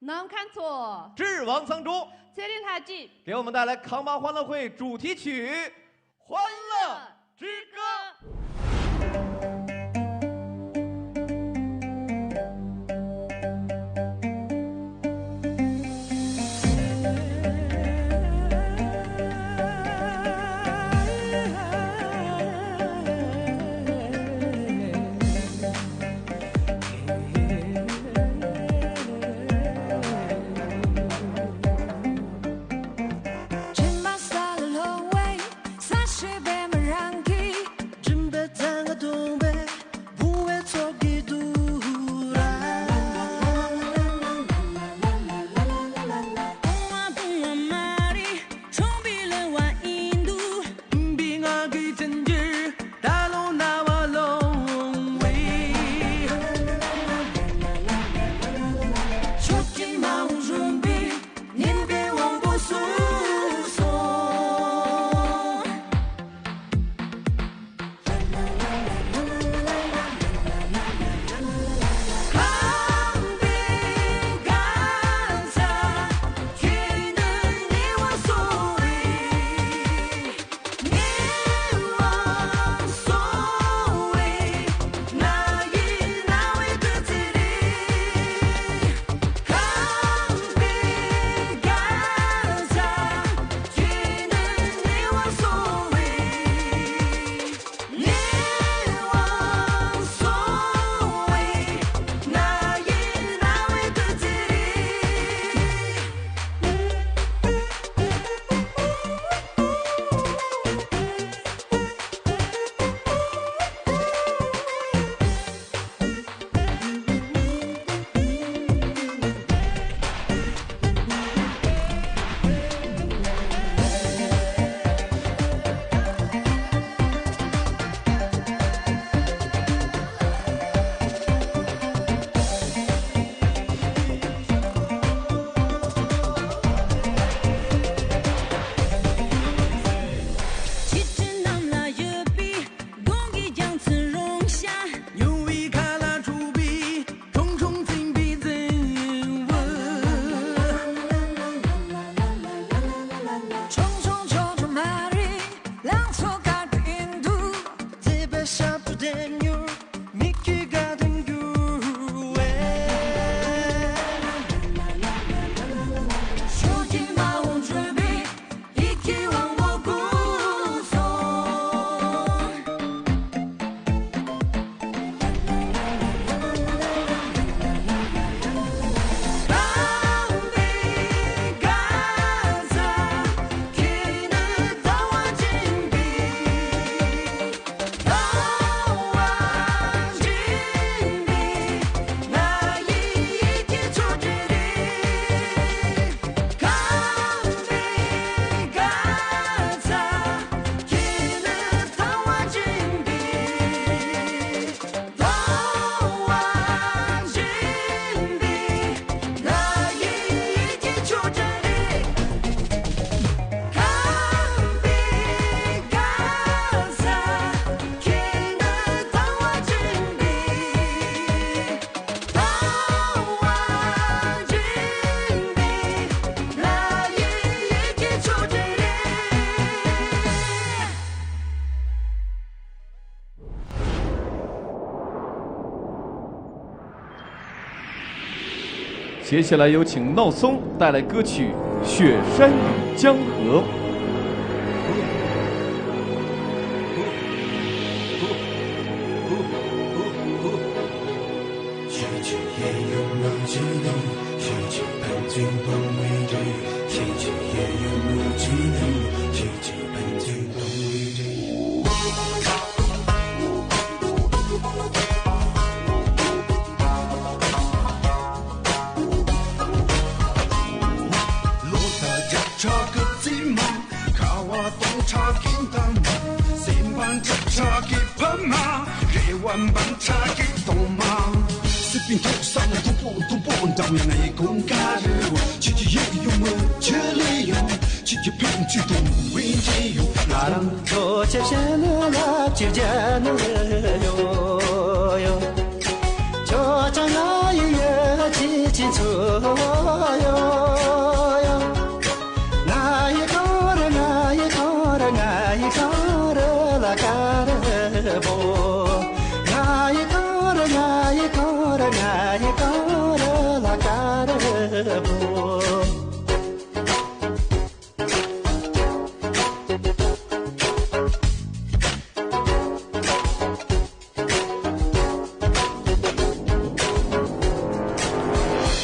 ནམ་མཁའ་མཚོ། 智王桑珠， ཚེ་རིང་ལྷ་སྐྱིད། 给我们带来康巴欢乐会主题曲《欢乐之歌》。接下来有请闹松带来歌曲《雪山与江河》。ལོ་ཟླ་བརྒྱ་ཕྲག་གི་རྩིབ་མ། ཁ་བ་སྟོང་ཕྲག་གི་མཐའ་མ། སེམས་པ་འཁྲུག་ཕྲག་གི་ཕ་མ། རེ་བ་འབུམ་ཕྲག་གི་གདུང་མ། སྲིད་པའི་མཐོ་ས་ན་དུམ་བུ་དུམ་བུ་འདྲ་བའི་ང་ཡི་ཀུན་དགའ་རི་བོ། ཁྱེད་ཀྱི་ཡིད་ཡུལ་མི་ཁྱེད་ལས་ཡོང་། ཁྱེད་ཀྱི་ཕན་ཚུན་དུ་བིན་ཅི་ཡོད། ང་རང་ཁྱོད་ཆེ་བྱ་ནི་ལབ་ཅི་བྱ་ནི་ཡོ་ཡོ། ཁྱོད་ཅང་ང་ཡི་ཡོད་ཅི་ཅི་ཚོ་ཡོ་ཡོ། ང་ཡི་ཀོ་ར་ང་ཡི་ཀོ་ར་ང་ཡི་ཀོ་ར་ལ་ཀ་ར་བོ། ང་ཡི་ཀོ་ར་ང་ཡི་ཀོ་ར་ང་ཡི་ཀོ་ར་ལ་ཀ་ར་བོ།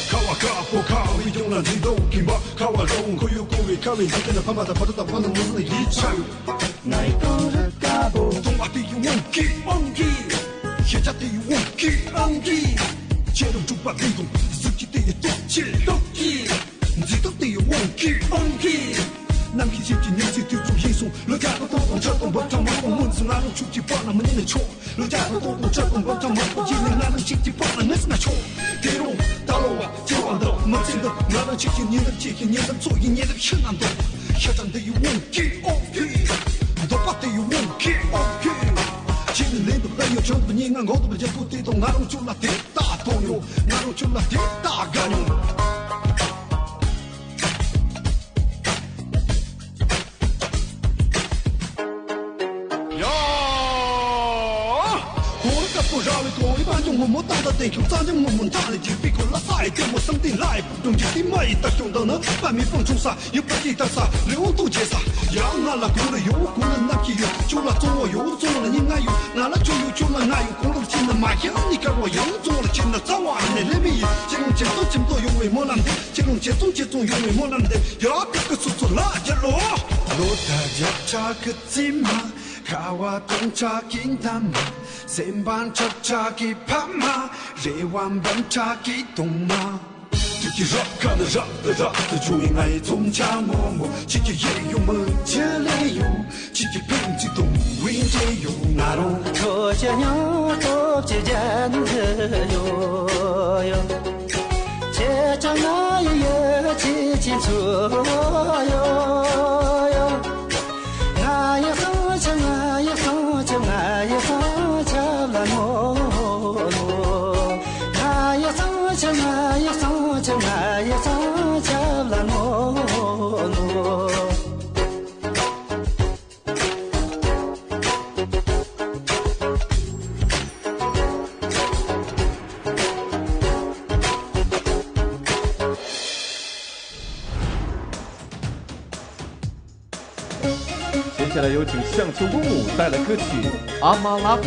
ཁ་བ་དཀར་པོ་ཁ་བའི་གཡོན་ལ་འཛིན་རྟོག་གིན་པ། ཁ་བ་རོང་ཁོ་ཡུ་ཀུ་བའི་ཁ་བའི་འཛིན་ཏེ་ན་ཕམ་པ་དང་བར་དོ་དང་བར་ན་མུ་ཟི་ནི་ཡིད་ཆགས་ཡོད། ང་ཡི་ཀོ་ར་དཀར་པོ། སྟོང་པ་དེ་ཡི་དབང་གིས་དབང་གིས། ཤེས་བྱ་དེ་ཡི་དབང་གིས་དབང་གིས། ཆེ་རུ་འཇུག་པ་དེ་ཡི་གཟི་བརྗིད་དེ་ཡི་སྟོབས་ཆེ་སྟོབས་ཀྱིས། འཛིན་སྟངས་དེ་ཡི་དབང་གིས་དབང་གིས། ནམ་མཁའི་ཞབས་ཀྱི་ཉིན་མཚན་དུས་གསུམ་ཡིན་གསུང་། ལོ་བརྒྱ་དང་སྟོང་དང་ཕྲག་དང་འབུམ་ཕྲག་མང་པོ་སྔོན་སུ་ང་རང་ཆུ་གཅིག་པ་ན་མི་ཉན་ནས་ཆོག་ལོ་བརྒྱ་དང་སྟོང་དང་ཕྲག་དང་འབུམ་ཕྲག་མང་པོ་རྗེས་ནས་ང་རང་ཆིག་གཅིག་པ་ན་ངས་ང་ཆོག་དེ་རུང་ད་ལོ་བ་སྐྱེ་བ་འདི་མི་ཚེ་འདི་ང་རང་ཆིག་གཅིག་ཉིན་རེར་སྐྱེ་གི་ཉིན་རེར་འཚོ་གི་ཉིན་རེར་ཤི་ན་འདོད། ཤ་ཁྲག་འདི་ཡི་དབང་གིས་ཨོ་ཕི། འདོད་པ་དེ་ཡི་དབང་གིས་ཨོ་ཕི། ཁྱེད་ནི་ལན་དུ་ལ་ཡོད་བྱང་དུ་ཉིན་ང་འགོག་ཏུ་རྒྱལ་པོ་དེ་དང་ང་རང་ཆུ་ལ་དེ་ལྟ་གཏོང་ཡོང་། ང་རང་ཆུ་ལ་དེ་ལྟ་དགའ་མྱོང་། ཡ། གོང་དཀར་པོ་ར་བའི་གོང་བའི་པང་ཅུང་སྔོན་མོ་ཏག་ཏག་བསྟན་ཁྱུང་གཙང་འཇམ་སྔོན་མོ་མཐའ་ནས་འཇིགས་པའི་ཁོ་ལ་ས་ཡི་ལྟད་མོ་བསམ་གཏན་ལྷ་ཡི་སྤུ་གྲོང་འཇིགས་ཏེ་མ་ཡི་ལྟ་སྐྱོང་དང་ནི་པ་མི་སྤང་ཆུང་ས་ཡི་པ་ཡི་ལྟ་ས་རི་བོ་མཐོ་བྱེད་ས། ཡང་ང་ལ་གོང་རེ་ཡོད་གོང་ལ་ནམ་མཁའ་ཡོད། ཁྱོད་ལ་གཙོ་བོ་ཡོད་གཙོ་བོ་ལ་ཉིན་ང་ཡོད། ང་ལ་ཁྱོད་ཡོད་ཁྱོད་ལ་ང་ཡོད། གོང་ལ་ཕྱིན་ན་མ་ཤེས་ཨ་ནི་དཀར་བོ་ཡོད་གཙོ་བོ་ལ་ཕྱིན་ན་རྩ་བ་ཨ་ནི་ལས་མི་ཡིན། ཁྱེད་རང་ཁྱེད་ཚོ་ཁྱིམ་ཐོག་ཡོང་བའི་སྨོན་ལམ་འདེབས། ཁྱེད་རང་ཁྱེད་ཚོ་ཁྱེད་ཚོ་ཡོང་བའི་སྨོན་ལམ་འདེབས། ཡ་ཀ་ཀ་སུ་སུ་ལ་རྒྱལ་ལོ། ལོ་ཟླ་བརྒྱ་ཕྲག་གི་རྩིབ་མ། ཁ་བ་སྟོང་ཕྲག་གི་མཐའ་མ། སེམས་པ་འཁྲུག་ཕྲག་གི་ཕ་མ། རེ་བ་འབུམ་ཕྲག་གི་གདུང་མ། ཁྱེད་ཀྱི་རབ་ཁ་ན་རབ་ཏུ་རབ་ཏུ་བྱུང་བའི་ང་ཡི་འཛུམ་ཆ་སྔོན་མོ། ཁྱེད་ཀྱི་ཡིད་ཡུལ་མི་ཁྱེད་ལས་ཡོང་། ཁྱེད་ཀྱི་ཕན་ཚུན་དུ་བིན་ཅི་ཡོད། ང་རང་ཁྱོད་ཀྱི་སྙིང་སྟོབས་ཀྱི་རྒྱན་དུ་ཡོད་ཡོད། ཁྱེད་ཀྱང་ང་ཡི་ཡོད་ཅི་ཅི་ཚོ་ཡོད་ཡོད། ང་ཡི་སང་ཆ་ང་ཡི་སང་ཆ་ང་ཡི་སང་ཆ་ལ་ནོ་ནོ། ང་ཡི་སང་ཆ་ང་ཡི་སང་ཆ་ང་ཡི་སང་ཆ་ལ་ནོ་ནོ། 接下来有请象棋乌木带来歌曲《阿妈拉》。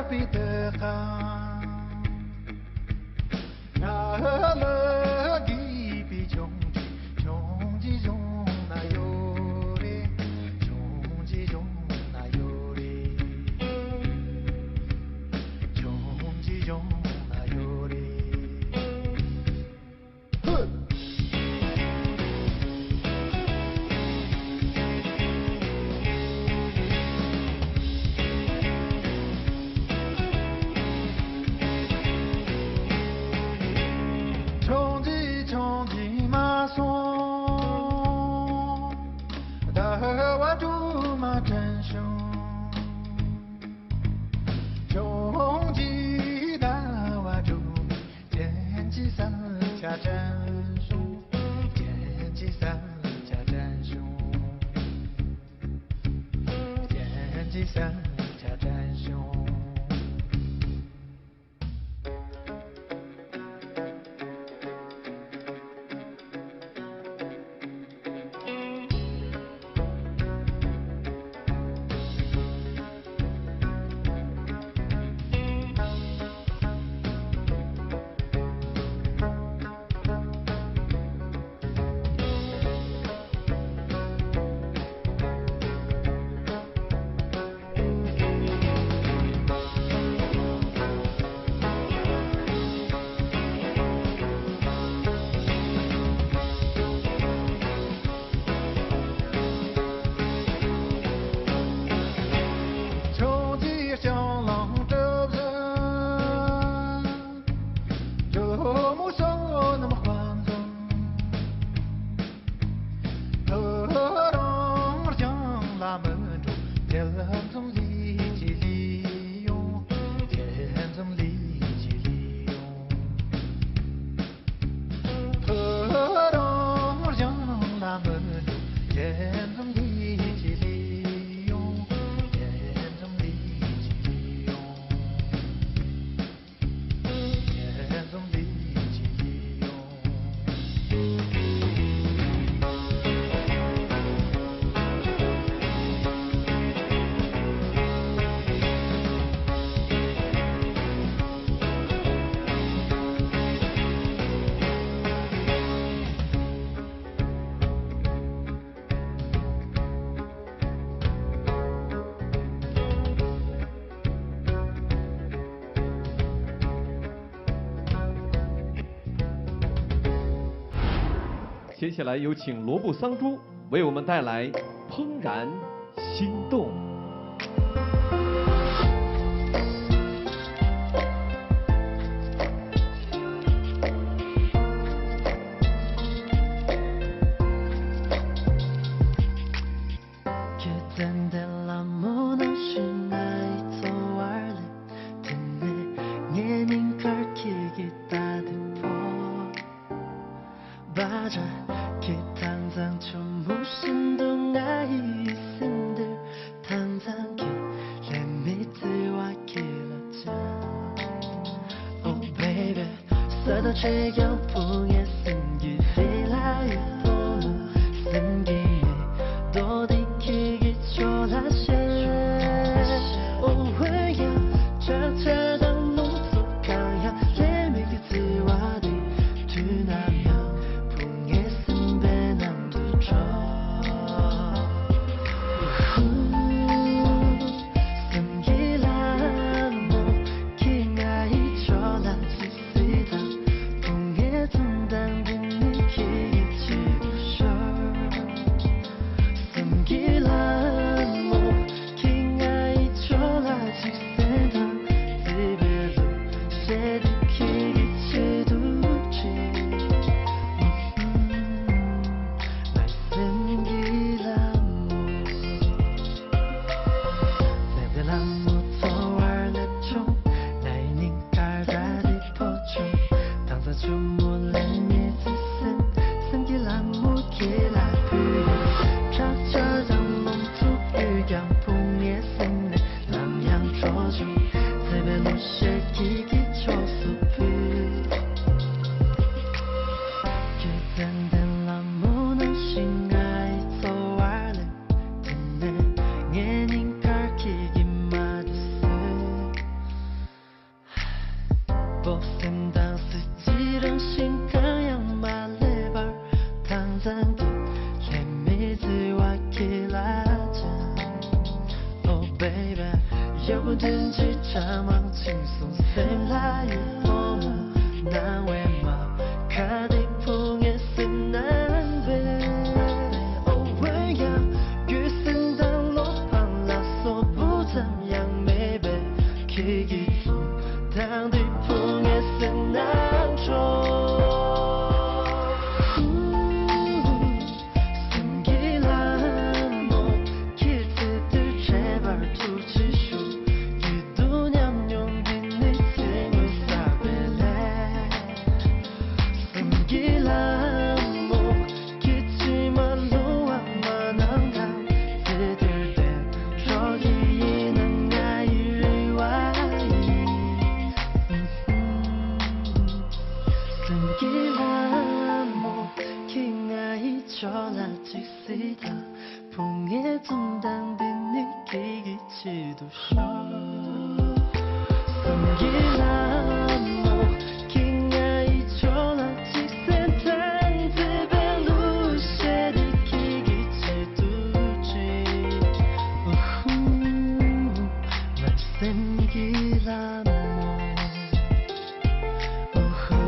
པའི་དུས་སྐབས། ང་ལ་དགོས་པའི་ཆུང་ཆུང་ཆུང་ཆུང་གཞུང་ན་ཡོད་རེད། ཆུང་ཆུང་གཞུང་ན་ཡོད་རེད། ཆུང་ཆུང་གཞུང་ན་ཡོད་རེད། ཆུང་ཆུང་ཆུང་ཆུང་མ་སོང་། ཟླ་བ་དྲུག་མ་དྲན་བྱུང་། ཆུང་ཆུང་ཟླ་བ་དྲུག་མ་དྲན་གྱི་བསམ་འཆར་དྲན་བྱུང་། དྲན་གྱི་བསམ་འཆར་དྲན་བྱུང་། དྲན་གྱི་བསམ་འཆར་དྲན་བྱུང་། ཆུང་ཆུང་ལྗང་ལམ་གྲུ་བཞི། ཇོ་མོ་བྱང་ནམ་དཔལ་འཛོམས། ཐུ་རུང་རྒྱང་ལ་མི་འགྲོ། དེ་ལ་འཛོམས་ལི་ཅི་ལི་ཡོང་། དེ་འཛོམས་ལི་ཅི་ལི་ཡོང་། ཐུ་རུང་རྒྱང་ལ་མི་འགྲོ། དེ་འཛོམས་ལི་ཅི་ལི་ཡོང་། དེ་འཛོམས་ལི་ཅི་ལི་ཡོང་།接下来有请罗布桑珠为我们带来《怦然心动》。 ཁྱེད་ཙམ་དེ་ལ་མོ་ནང་བཞིན་ང་ཡི་འཚོ་བར་སླེབས། དེ་ནས་ངའི་སྙིང་ཁར་ཁྱེད་ཀྱི་ལྟ་དེ་ཕོག་པ་འདྲ། ཁྱེད་ད་ལྟ་ཆུ་མོ་བཞིན་དུ་ང་ཡི་སེམས་འདིར། ད་ལྟ་ཁྱེད་ལས་མི་བརྩི་བ་ཁྱེད་ལ་བྱ། Oh baby། ས་དང་ཆེ་ཡང་ཕུང་ངེ་སེམས་ཀྱི་ཧྲི་ལ་ཡི་ཕོ་མོ་སེམས་ཀྱི་མེ་ཏོག་འདི་ཁྱེད་ཀྱི་ཕྱོགས་ལ་གཤེགས། ཨོ་ཧོ་ཡ་ཆ་ཆ་དང་ནོར་ཚོ་གང་ཡང་ལས་མེད་ཀྱི་བརྩེ་བ་འདི་དུས་ནམ་ཡང་ཕུང་ངེ་སེམས་པའི་ནང་དུ་འགྲོ། སེམས་ཀྱི་ལྷ་མོ། ཁྱེད་ང་ཡི་ཕྱོགས་ལ་ཅི་སྲིད་དང་། ཕུང་ངེ་འཛུམ་མདངས་འདི་ནི་ཁྱེད་ཀྱི་ཆེད་དུ་ཤོར། སེམས་ཀྱི་ལྷ་མོ། ཁྱེད་ང་ཡི་ཕྱོགས་ལ་ཅི་སྲིད་དང་། བརྩེ་བའི་ལུང་བཤད་འདི་ཁྱེད་ཀྱི་ཆེད་དུ་བྲིས། ང་ཡི་སེམས་ཀྱི་ལྷ་མོ། སེམས་ཀྱི་ལྷ་མོ་འཚོ་བར་སླེབས་བྱུང་། ང་ཡི་སྙིང་ཁར་ར་རི་ཕོག་བྱུང་། ད་ལྟ་ཆུ་མོ་ལས་མི་བརྩི་སེམས། སེམས་ཀྱི་ལྷ་མོ་ཁྱེད་ལ་ཕུལ་ཡོད། ཁྲག་ཆར་དང་རླུང་འཚུབ་གཡོས་ཀྱང་ཕུང་ངེ་སེམས་ནས་ནམ་ཡང་འཕྲོག་བྱུང་། བརྩེ་བའི་ལུང་བཤད་ཁྱེད་ཀྱི་ཕྱོགས་སུ་ཕུལ། ཁྱེད་ཙན་དན་ལྷ་མོ་ནང་བཞིན་ང་ཡི་འཚོ་བར་སླེབས། དེ་ནས་ངའི་སྙིང་ཁར་ཁྱེད་ཀྱིས་མ་དེ་བཟོས། ཡག་པོ་འདྲེན་བྱེད་གྲྭ་མང་ཕྱིན་སོང་སེམས་ལ་ཡིད་སྤོ་མོ་སྣང་བའི་མ་ཁ་དེ་ཕུ་ངེ་སེམས་ནང་པའི་ཨོ་ཝེ་ཡ་རྒྱུ་སེམས་དང་བློ་ཕམ་ལ་སོགས་པོ་ཙམ་ཡང་མེད་པའི་ཁྱེད་ཀྱི་ཚུལ་དང་དེ་ཕུ་ངེ་སེམས་ནང་འཕྲོ། སེམས་ཀྱི་ལྷ་མོ། ཁྱེད་ཚེ་དུས་ཆེ་བར་ཐུགས་རྗེ་ཞུ། སྐྱིད་སྡུག་ཉམས་མྱོང་འདི་ནི་ཚེ་སྔོན་བསགས་པའི་ལས། སེམས་ཀྱི་ལྷ་མོ། ཁྱེད་ཕྱི་མ་ལུས་པ་མ་གནང་དང་། ཚེ་འདིར་བདེ་འགྲོ་གི་ཡིན་ན་ང་ཡི་རེ་བ་ཡིན། སེམས་ཀྱི་ལྷ་མོ། ཁྱེད་ང་ཡི་ཕྱོགས་ལ་གཅིག་སྲིད་དང་། བུ་ངའི་འཛུམ་མདངས་འདི་ནི་ཁྱེད་ཀྱི་ཆེད་དུ་ཤོག་སེམས་ཀྱི་ལྷ་མོ། ཁྱེད་ང་ཡི་ཕྱོགས་ལ་གཅིག་སྲིད་དང་། བརྩེ་བའི་གླུ་གཞས་འདི་ཁྱེད་ཀྱི་ཆེད་དུ་བྲིས། ཨུ་ཧུ། ང་སེམས་ཀྱི་ལྷ་མོ། ཨུ་ཧུ།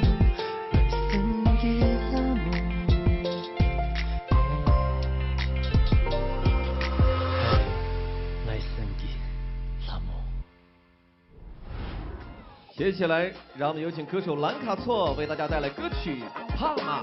ང་སེམས་ཀྱི་ལྷ་མོ། ང་སེམས་ཀྱི་ལྷ་མོ། 接下来，让我们有请歌手兰卡错为大家带来歌曲《帕玛》。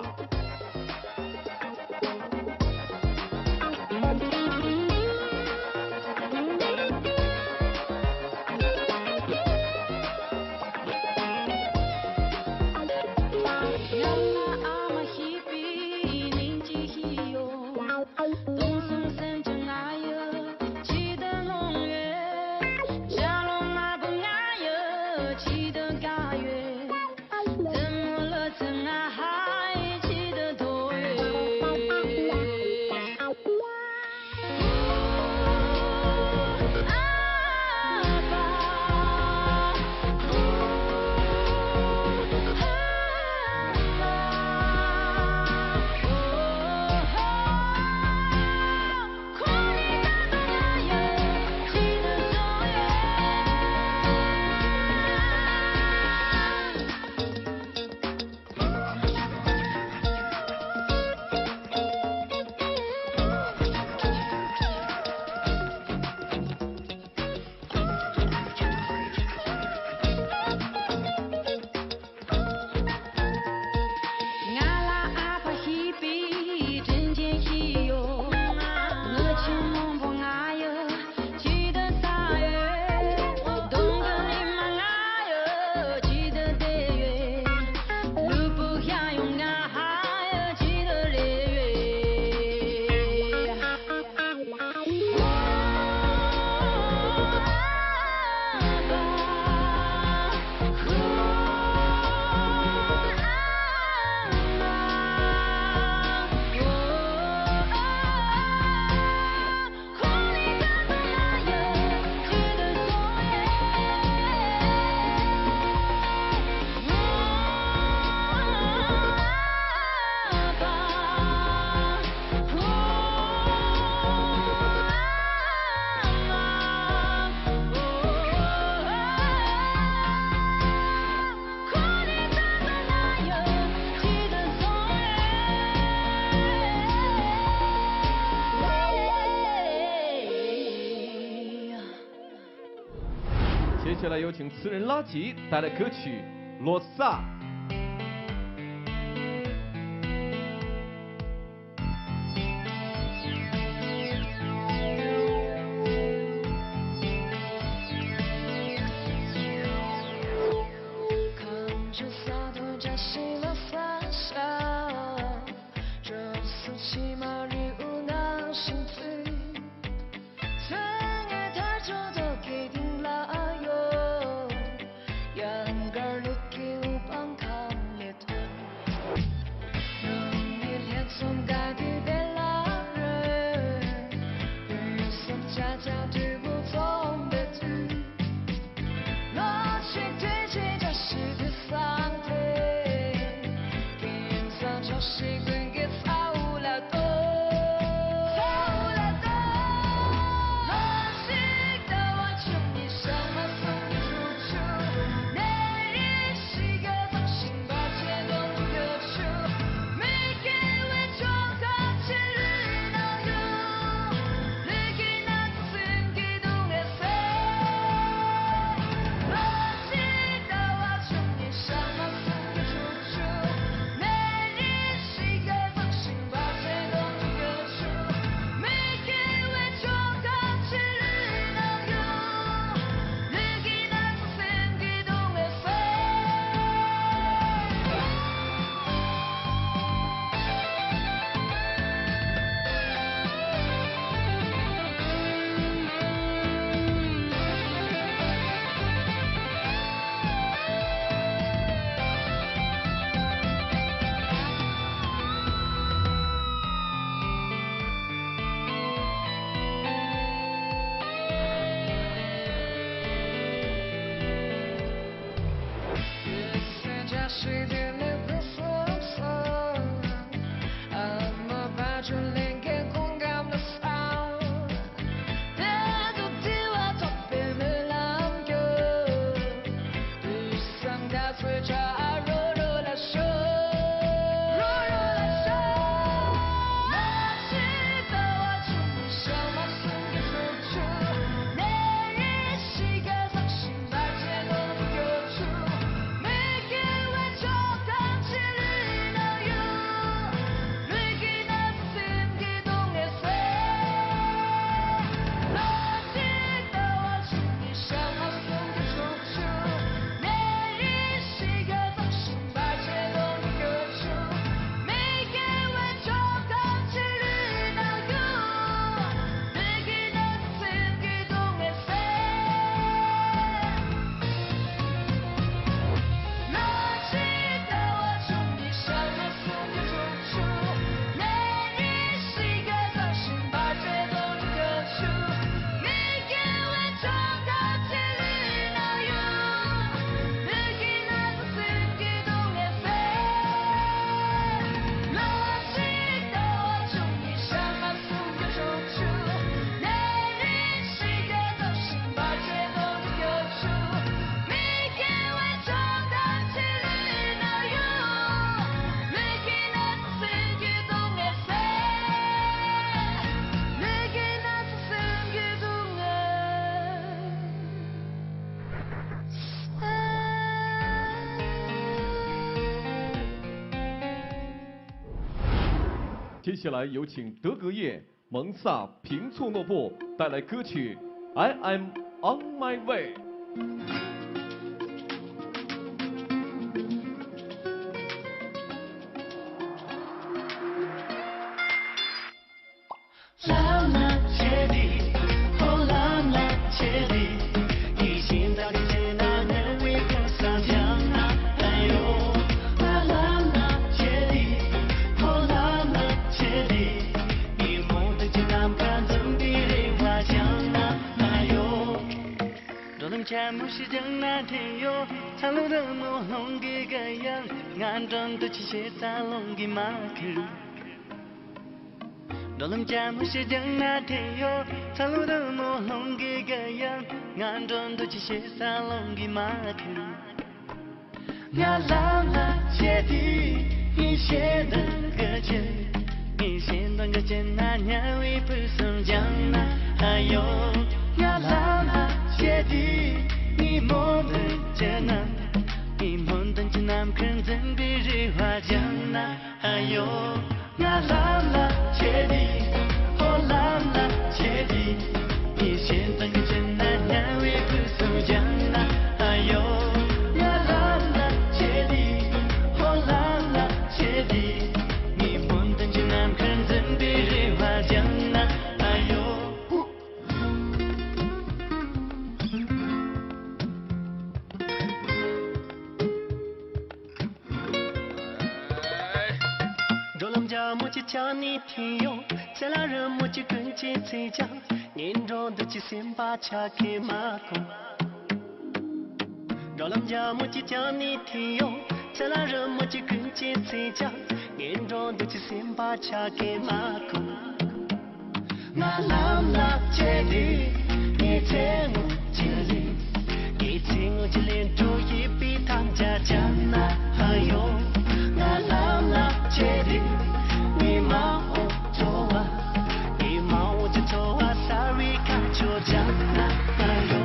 接下来有请词人拉吉带来歌曲《罗萨》。 ཡང་དཀར་ལུག་གི་དབུ་འཕང་ 接下来有请德格叶蒙萨平措诺布带来歌曲《I Am on My Way》。 འགྲོ་ལམ་བྱ་མོ་ཞིག་ཀྱང་ན་འཐེན་ཡོད། ཚ་ལུ་རི་མོ་ལྷུང་གི་ག་ཡང་ང་འགྲོ་འདུག་ཅི་བྱེད་ས་ལོང་གི་མ་ཁུར། འགྲོ་ལམ་བྱ་མོ་ཞིག་ཀྱང་ན་འཐེན་ཡོད། ཚ་ལུ་རི་མོ་ལྷུང་གི་ག་ཡང་ང་འགྲོ་འདུག་ཅི་བྱེད་ས་ལོང་གི་མ་ཁུར། ང་ལམ་ལ་ཆས་དུས་ངས་ཞེ་འདང་གི་ཆེད། ངས་ཞེ་འདང་གི་ཆེད་ན་དམྱལ་བའི་ཕུགས་སུ་འགྱངས་ན་ཨ་ཡོ། ང་ལམ་ལ་ཆས་དུས་ངས་མོ་འདི་ཅི་ན། ངས་མོ་འདི་ཅི་ནམ་མཁར་འཛིན་པའི་རེ་བ་འགྱངས་ན་ཨ་ཡོ། ང་ལམ་ལ་ཆས་དུས། ཧོ་ལམ་ལ་ཆས་དུས། ངས་ཞེ་འདང་གི་ཆེད་ན་དམྱལ་བའི་ཕུགས་སུ་འགྱངས་ན་ཨ་ཡོ། ང་ལམ་ལ་ཆས་དུས། ཧོ་ལམ་ལ་ཆས་དུས། ངས་མོ་འདི་ཅི་ནམ་མཁར་འཛིན་པའི་རེ་བ་འགྱངས་ན་ཨ་ཡོ། འགྲོ་ལམ་བྱ་མོ་ཅིག་ཆགས་ནས་ཐིག་ཡོང་། ཚེ་ལ་རི་མོ་ཅིག་ཀུན་གྱིས་འཚོལ་ཀྱང་། ངས་འགྲོ་འདུག་ཅི་སེམས་པ་ཆགས་ཀྱི་མ་ཁོམ། འགྲོ་ལམ་བྱ་མོ་ཅིག་ཆགས་ནས་ཐིག་ཡོང་། ཚེ་ལ་རི་མོ་ཅིག་ཀུན་གྱིས་འཚོལ་ཀྱང་། ངས་འགྲོ་འདུག་ཅི་སེམས་པ་ཆགས་ཀྱི་མ་ཁོམ། ང་ལམ་ལ་ཆས་དུས་ངའི་ཚེ་སྔོན་གྱི་ལས། ངའི་ཚེ་སྔོན་གྱི་ལས་འཕྲོ་ཡིན་པའི་དམ་བཅའ་བཅངས་ན་ཨ་ཡོ། ང་ལམ་ལ་ཆས་དུས་ངའི་མ་འོངས་འཚོ་བ། ངའི་མ་འོངས་ཀྱི་འཚོ་བ་གསར་བའི་ཁ་ཕྱོགས་བཅངས་ན་ཨ་ཡོ།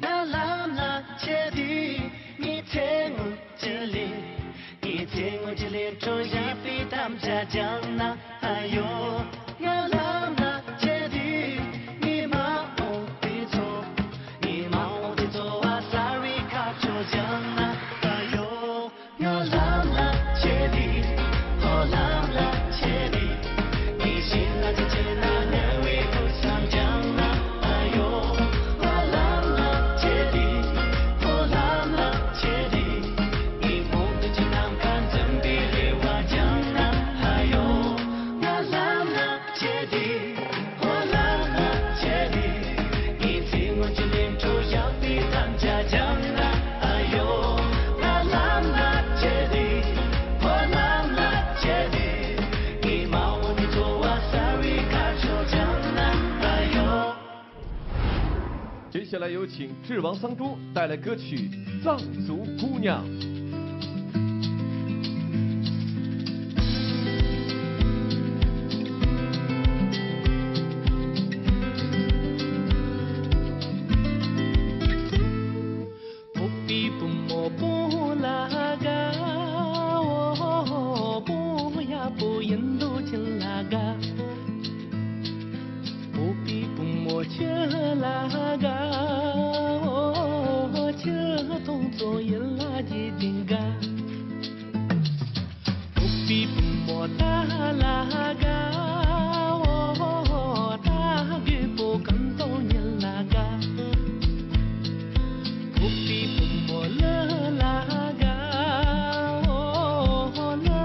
ང་ལམ་ལ་ཆས་དུས་ངའི་ཚེ་སྔོན་གྱི་ལས། ངའི་ཚེ་སྔོན་གྱི་ལས་འཕྲོ་ཡིན་པའི་དམ་བཅའ་བཅངས་ན་ཨ་ཡོ། ང་ལམ་ལ་ཆས་དུས་ངའི་མ་འོངས་པའི་འཚོ། ངའི་མ་འོངས་པའི་འཚོ་བ་གསར་བའི་ཁ་ཕྱོགས་བཅངས་ན་ཨ་ཡོ། ང་ལམ་ལ་ཆས་དུས། ཧོ་ལམ་ལ་ཆས་དུས། ངའི་ཞེ་འདང་གི་ཆེད་ན་དམྱལ་བའི་ཕུགས་སུ་འགྱངས་ན་ཨ་ཡོ། ང་ལམ་ལ་ཆས་ 接下来有请智王桑珠带来歌曲《藏族姑娘》。 ཕོ་བུའི་བུ་མོ་སྤོ་ལ་དགའ། འོ་སྤོ་ཡག་པོ་ཡིན་འདུག་ཁྱེད་ལ་དགའ། ཕོ་བུའི་བུ་མོ་ཁྱེད་ལ་དགའ། འོ་ཁྱེད་མཐོང་ཙང་ཡིད་ལ་བགྱིས་ཏེ་དགའ། ཕོ་བུའི་བུ་མོ་ད་ལ་དགའ། འོ་ད་རྒད་པོ་གང་དང་ཉལ་ལ་དགའ། ཕོ་བུའི་བུ་མོ་ལི་ལ་དགའ། འོ་ལི་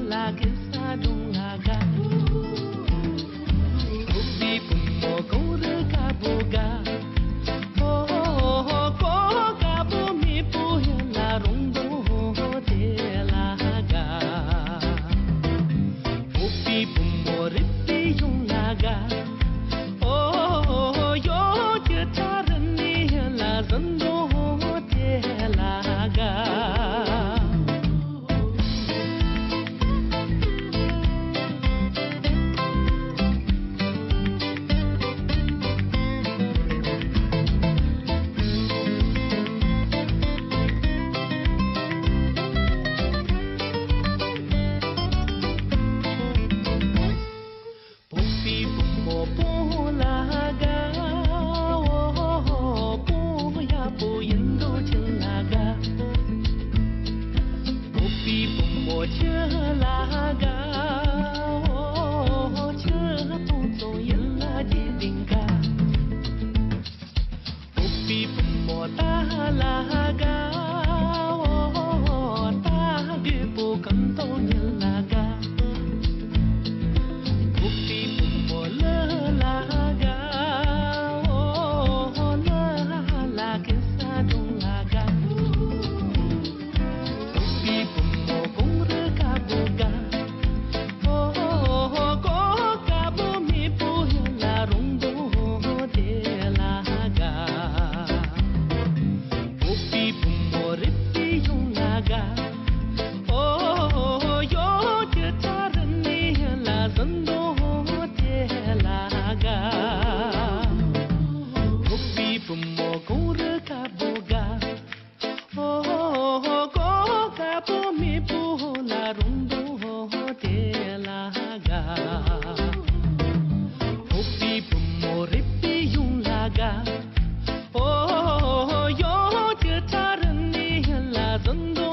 ལ་གེ་སར་སྒྲུང་ལ་དགའ། ཕོ་བུའི་བུ་མོ་གངས་རི་དཀར་པོ་དགའ། ཨོ་ཀོ་དཀར་པོ་མེ་བུ་ཡ་ལ་རོང་དོ་དེ་ལ་དགའ། ཕོ་བུའི་བུ་མོ་རིག་པའི་གཞུང་ལ་དགའ། ཨོ་ཡོ་ཀྱི་ཁྲ་རི་ནི་ལ་ཟིན་དོ་དེ་ལ་དགའ། ཕོ་བུའི་བུ་མོ་སྤོ་ལ་དགའ། འོ་སྤོ་ཡག་པོ་ཡིན་འདུག་ཁྱེད་ལ་དགའ། ཕོ་བུའི་བུ་མོ་ཁྱེད་ལ་དགའ། འོ་ཁྱེད་མཐོང་ཙང་ཡིད་ལ་བགྱིས་ཏེ་དགའ། ཕོ་བུའི་བུ་མོ་ད་ལ་དགའ། འོ་ད་རྒད་པོ་གང་དང་ཉལ་ལ་དགའ། ཕོ་བུའི་བུ་མོ་ལི་ལ་དགའ། འོ་ལི་ལ་གེ་སར་སྒྲུང་ལ་དགའ། ཕོ་བུའི་བུ་མོ་གངས་རི་དཀར་པོ་དགའ། ཨོ་ཀོ་དཀར་པོ་མེ་བུ་ཡ་ལ་རོང་དོ་དེ་ལ་དགའ། ཕོ་བུའི་བུ་མོ་རིག་པའི་གཞུང་ལ་དགའ། ཨོ་ཡོ་ཀྱི་ཁྲ་རི་ནི་ལ་ཟིན་དོ་དེ་ལ་དགའ། ཕོ་བུའི་བུ་མོ་གངས་རི་དཀར་པོ་དགའ། ཨོ་ཀོ་དཀར་པོ་མེ་བུ་ལ་རོང་དོ་དེ་ལ་དགའ། ཕོ་བུའི་བུ་མོ་རིག་པའི་གཞུང་ལ་དགའ། ཨོ་ཡོ་ཀྱི་ཁྲ་རི་ནི་ལ་ཟིན་དོ་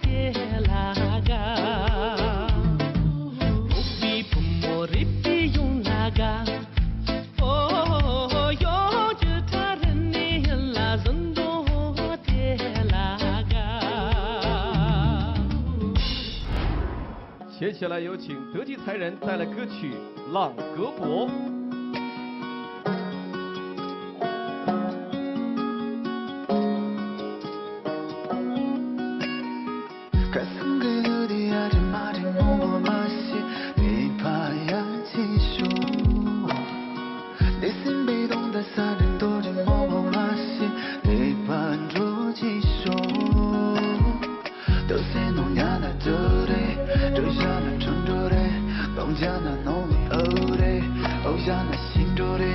དེ་ལ་དགའ། ཕོ་བུའི་བུ་མོ་རིག་པའི་གཞུང་ལ་དགའ། ཨོ་ཡོ་ཀྱི་ཁྲ་རི་ནི་ལ་ཟིན་དོ་དེ་ལ་དགའ།接下来有请德基才人带来歌曲《浪格伯》。 ཁ་སང་གི་ལུས་འདི་ཡ་དྲི་མ་དྲི་མོ་བོ་མ་ཤེས། དེ་ཕ་ཡ་ཅི་ཤོ། དེ་སེམས་པའི་དོང་དུ་ས་དྲི་མདོ་དྲི་མོ་བོ་མ་ཤེས། དེ་ཕ་འགྲོ་ཅི་ཤོ། དོ་སེ་ནོ་ཉ་ན་དོ་རེ། དོ་ཞ་ན་ཁྲོན་འགྲོ་རེ། དོང་ཇ་ན་ནོ་མི་ཨོ་རེ། ཨོ་ཞ་ན་ཤིང་འགྲོ་རེ།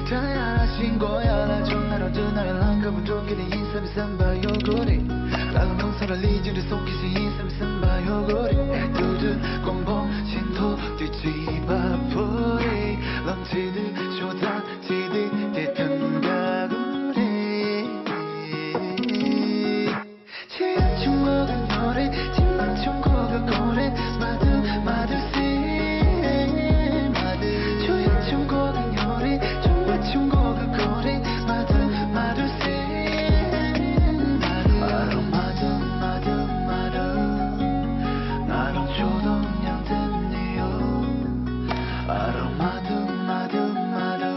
ཁྲ་ཡ་ལ་ཤིང་གོ་ཡ་ལ་ཆུང་ང་རོ་དུ་ན་ཡ་ལང་ཀ་བུ་འགྲོ་གི་ནི་ཡིན་བསམ་བསམ་པ་ཡོད་གོ་རེད། ལ་ལ་མང་ཚོ་ར་ལི་ཇི་འདྲ་སོང་གི་ཞིག་ཡིན་བསམ་བསམ་པ་ཡོད་གོ་རེད། དུ་དུ་གོང་བོ་ཤིན་ཐོ་དུ་ཅི་བ་ཕོ་རེད། ལམ་ཆེ་དུ་ཤོ་ཚ་ཆེ་དུ་དེ་ཐན་ག་གོ་རེད། ཆེ་ཡ་ཆུང་གོ་གི་ཉོ་རེད། ཆེ་མ་ཆུང་གོ་གི་གོ་རེད། མ་དུ་མ་དུ་སེ་མ་དུ། ཆུ་ཡ་ཆུང་གོ་གི་ཉོ་རེད། ཆུང་མ་ཆུང་གོ་གི་གོ་རེད། མ་དུ་མ་དུ་སེ་མ་དུ། ཨ་རོ་མ་དུ་མ་དུ་མ་དུ། ང་རང་ཆོ་དང་མཉམ་དུ་ནི་ཡོད། ཨ་རོ་མ་དུ་མ་དུ་མ་དུ།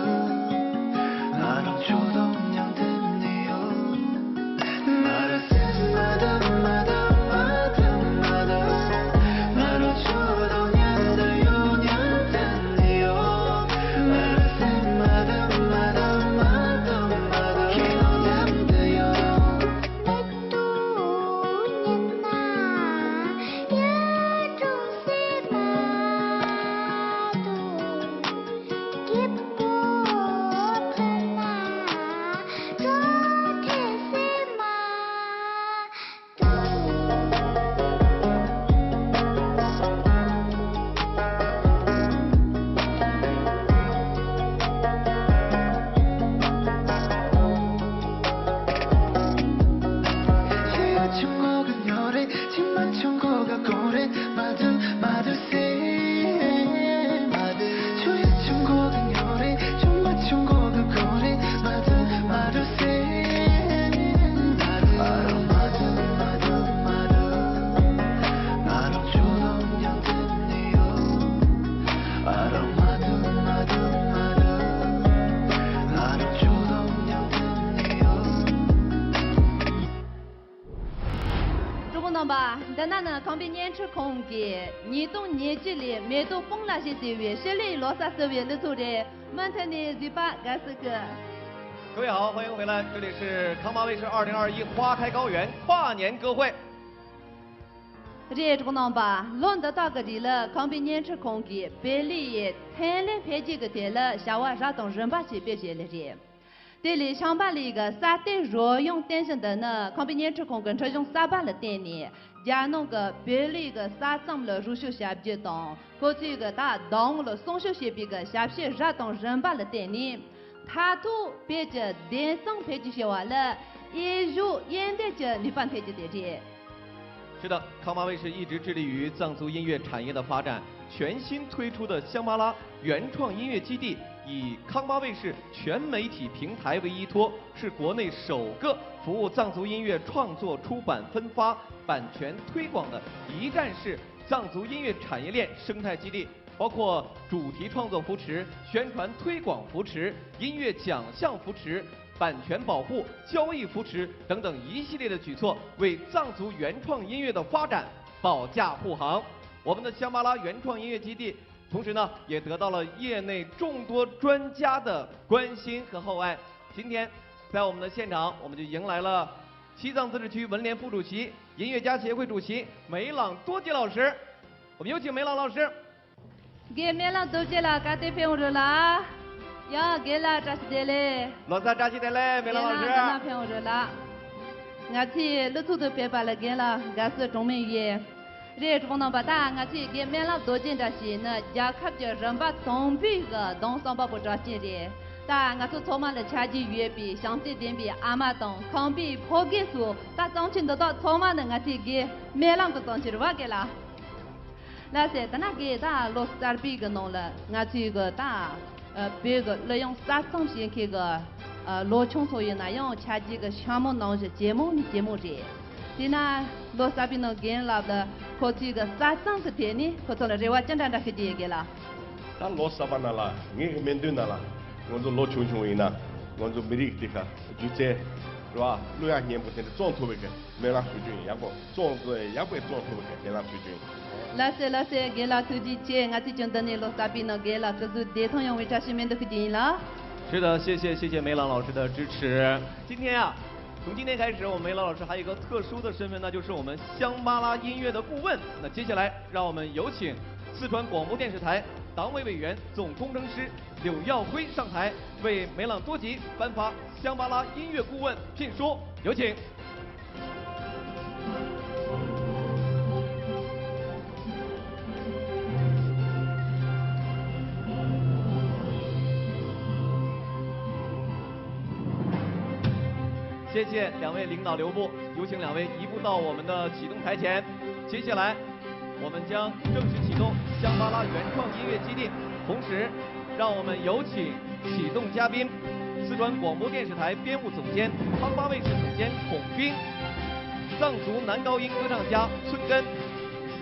ང་རང་ཆོ་དང་མཉམ་དུ་ནི་ཡོད། པ། འདི་ན་ནི་ཁང་པའི་བརྙན་འཕྲིན་ཁང་གིས་ཉིས་སྟོང་ཉེར་བཅུ་ལོའི་མེ་ཏོག་སྤང་ལ་ཞེས་བརྩི་བའི་ཕྱི་ལོའི་ལོ་གསར་བསུ་བའི་གླུ་ཚིག་རེད། མུ་མཐུད་ནས་གཟིགས་པ་དགའ་བསུ་ཞུ། 各位好，欢迎回来，这里是康巴卫视二零二一花开高原跨年歌会。 རེད། གྲོགས་རྣམ་པ། ལོ་འདི་དག་གི་རིང་ལ་ཁང་པའི་བརྙན་འཕྲིན་ཁང་གིས་བོད་གླུ་ཡི་ཐོན་ལས་འཕེལ་རྒྱས་ཀྱི་ཐད་ལ་བྱ་བ་རབ་དང་རིམ་པ་ཞིག་སྤེལ་བཞིན་ཡོད་ལེ་རེད། དེ་ལས་ཤམ་བྷ་ལའི་གི་ས་སྟེང་རོལ་དབྱངས་རྟེན་གཞི་འདི་ནི་ཁང་པའི་བརྙན་འཕྲིན་ཁང་གི་འཕྲིན་གཞུང་གསར་པ་ལ་བརྟེན་ནས་རྒྱ་ནག་གི་བོད་གླུ་གི་གསར་རྩོམ་ལ་རོགས་སྐྱོར་བྱ་རྒྱུ་དང་། ཁོ་ཚོས་གི་ད་བདག་དབང་ལ་སྲུང་སྐྱོབ་བྱེད་པའི་གི་ཞབས་ཞུ་རབ་དང་རིམ་པ་ལ་བརྟེན་ནས། མཐར་ཐུག་བོད་ཀྱི་དེང་སང་བོད་ཀྱི་བྱ་བ་ལ་དབྱེ་གཞུག་དབྱེ་འབྱེད་ཀྱི་ནུས་པ་འཕེལ་རྒྱུ་དེ་རེད། 是的，康巴卫视一直致力于藏族音乐产业的发展，全新推出的香巴拉原创音乐基地，以康巴卫视全媒体平台为依托，是国内首个服务藏族音乐创作、出版、分发、版权推广的一站式藏族音乐产业链生态基地。 包括主题创作扶持、宣传推广扶持、音乐奖项扶持、版权保护、交易扶持等等一系列的举措，为藏族原创音乐的发展保驾护航。我们的香巴拉原创音乐基地，同时呢，也得到了业内众多专家的关心和厚爱。今天，在我们的现场，我们就迎来了西藏自治区文联副主席、音乐家协会主席梅朗多吉老师。我们有请梅朗老师。 རྒན་སྨོན་ལམ་རྡོ་རྗེ་ལགས་ག་དེ་ཕེབས་ཡོང་རེད་ལ། ཡང་རྒན་ལགས་བཀྲ་ཤིས་བདེ་ལེགས། ལོ་གསར་བཀྲ་ཤིས་བདེ་ལེགས། སྨོན་ལམ་རྡོ་རྗེ། རྒན་ལགས་འདི་ན་ཕེབས་ཡོང་རེད་ལ། ང་ཚོའི་གླུ་ཚོགས་སུ་ཕེབས་པ་ལ་རྒན་ལགས་དགའ་བསུ་གྲངས་མེད་ཡོད། རེད། གྲོགས་རྣམ་པ། ད་ང་ཚོའི་རྒན་སྨོན་ལམ་རྡོ་རྗེ་འདྲ་ཞིག་ནི་རྒྱལ་ཁབ་ཀྱི་རིམ་པ་དང་པོའི་གི་གདུང་སེམས་པ་པོ་གྲགས་ཅན་རེད། ད་ང་ཚོ་ཚང་མ་ལ་ཆ་རྒྱུས་ཡོད་པའི་བྱམས་བརྩེ་ལྡན་པའི་ཨ་མ་དང་ཁམས་པའི་ཕོ་རྒན་ཚོ། ད་བརྩམས་ཆོས་འདི་དག་ཚང་མ་ནི་ང་ཚོའི་རྒན་སྨོན་ལམ་གྱི་བརྩམས་ཆོས་རེད་བ་རྒན་ལགས། ལགས་སེ། ད་ན་རྒན་ད་ལོ་གསར་པའི་གི་ནང་ལ་ང་ཚོའི་གི་ད་ཨ་བོད་གི་གླུ་དབྱངས་གསར་རྩོམ་བྱེད་མཁན་གི་ཨ་ལོ་ཆུང་ཚོ་ཡིན་ན་ཡང་ཆ་རྒྱུས་གི་ཤ་མོ་ནང་བཞིན་ཇེ་མང་ནས་ཇེ་མང་རེད། དེས་ན་ལོ་གསར་པའི་ནང་རྒན་ལགས་ལ་ཁོ་ཚོའི་གི་གསར་རྩོམ་གི་ཐད་ནས་ཁོ་ཚོ་ལ་རེ་བ་ཅི་འདྲ་འདྲ་ཞུ་རྒྱུ་ཡོད་རྒན་ལགས། ད་ལོ་གསར་པ་ནང་ལ་ངའི་གི་སྨོན་འདུན་ནང་ལ་ང་ཚོ་ལོ་ཆུང་ཆུང་ཡིན་ན་ང་ཚོ་མི་རིགས་དེ་ག་སྒྱུ་རྩལ་རེད་བ། གླུ་དབྱངས་སྙན་པོ་དེ་འདྲ་རྩོམ་ཐུབ་པའི་གི་སྨོན་ལམ་ཞུ་རྒྱུ་ཡིན། ཡག་པོ་རྩོམ་ཡག་པོ་རྩོམ་ཐུབ་པའི་སྨོན་ལམ་ཞུ་རྒྱུ་ཡིན། ལགས་སེ་ལགས་སེ། རྒན་ལགས་ཐུགས་རྗེ་ཆེ། ང་ཚོས་ཀྱང་འདི་ནས་ལོ་གསར་པའི་ནང་རྒན་ལགས་སྐུ་གཟུགས་བདེ་ཐང་ཡོང་བའི་བཀྲ་ཤིས་སྨོན་འདུན་ཞུ་རྒྱུ་ཡིན་ལགས། 是的，谢谢谢谢梅朗老师的支持。今天啊，从今天开始，我们梅朗老师还有一个特殊的身份，那就是我们香巴拉音乐的顾问。那接下来，让我们有请四川广播电视台党委委员、总工程师 柳耀辉上台为梅朗多吉颁发香巴拉音乐顾问聘书，有请。谢谢两位领导留步，有请两位移步到我们的启动台前。接下来， 我们将正式启动香巴拉原创音乐基地。同时，让我们有请启动嘉宾，四川广播电视台编务总监、康巴卫视总监孔斌，藏族男高音歌唱家村根，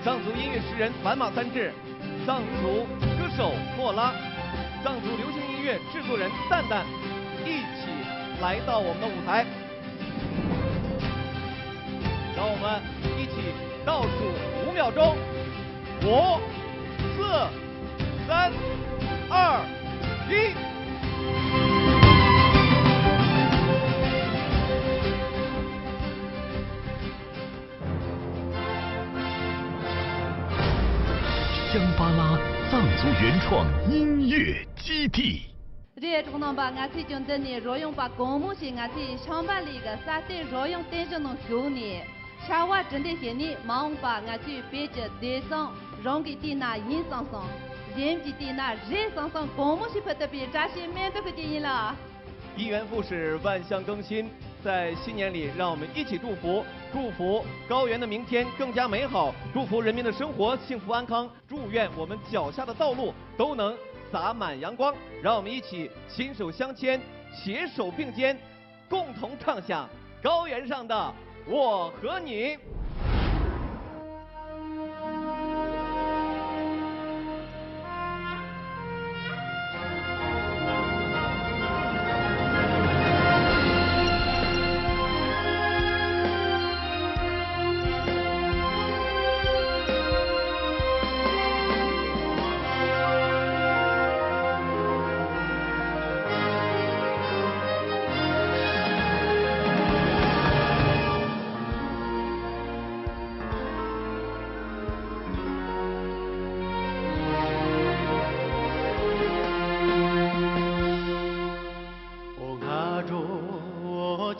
藏族音乐诗人坂马三智，藏族歌手莫拉，藏族流行音乐制作人蛋蛋，一起来到我们的舞台。 让我们一起倒数五秒钟，五、四、三、二、一。 香巴拉藏族原创音乐基地。 རེད། གྲོགས་རྣམ་པ། ང་ཚོས་ཀྱང་འདི་ནས་རོལ་དབྱངས་པ་གང་མང་ཞིག་ང་ཚོའི་ཤམ་བྷ་ལའི་གི་ས་སྟེང་རོལ་དབྱངས་རྟེན་གཞི་ནང་ཞུགས་ནས་བྱ་བ་གྲུ་འདེགས་བྱས་ནས། མ་འོངས་པ་ང་ཚོའི་བོད་ཀྱི་དེང་སང་རང་གིས་བལྟས་ན་ཡིན་བསམ་བསམ། གཞན་གྱིས་བལྟས་ན་རེད་བསམ་བསམ་གང་མང་ཞིག་ཕུལ་ཐུབ་པའི་བཀྲ་ཤིས་སྨོན་འདུན་ཞུ་རྒྱུ་ཡིན་ལགས། 因缘富士，万象更新。在新年里，让我们一起祝福，祝福高原的明天更加美好，祝福人民的生活幸福安康，祝愿我们脚下的道路都能洒满阳光。让我们一起心手相牵，携手并肩，共同唱响高原上的我和你。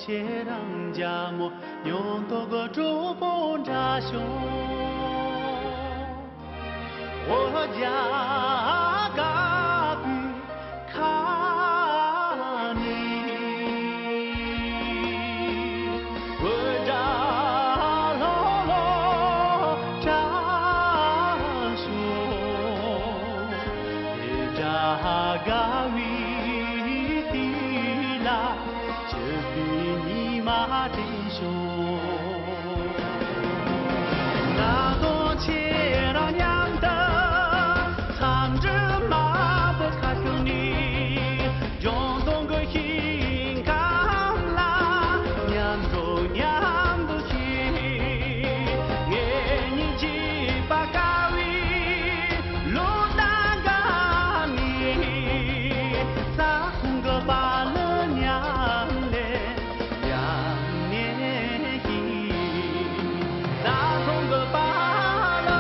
ཁྱེད་རང་རྒྱ་མོ་ཉོན་ཐོག་གི་གྲོགས་པོ་འདྲ་བྱུང་། འོ་རྒྱ་དགའ་བོའི་ཁ་ནས་འོ་དགྲ་ལྷོ་ལྷོ་དྲག་ཤོག་དགྲ་དགའ་བའི་དུས་ལ། སྤྱི་པའི་ཉི་མ་དྲན་ཤོག་ང་དང་ཁྱེད་རང་མཉམ་དུ་འཚམས་འདྲི་མང་པོ་ཁ་ཤོར་ནས། ལྗོངས་རྫོང་གི་ཞིང་ཁམས་ལ་མཉམ་འགྲོ་མཉམ་འདུག་བྱེད། ངེད་གཉིས་གཅིག་པ་དགའ་བའི་ལོ་ཟླ་འགའ་ནས། ས་ཁོངས་ཀྱི་པ་ལི་མཉམ་ལས་མཉམ་གནས་ཤིག་ས་ཁོངས་ཀྱི་པ་ལི།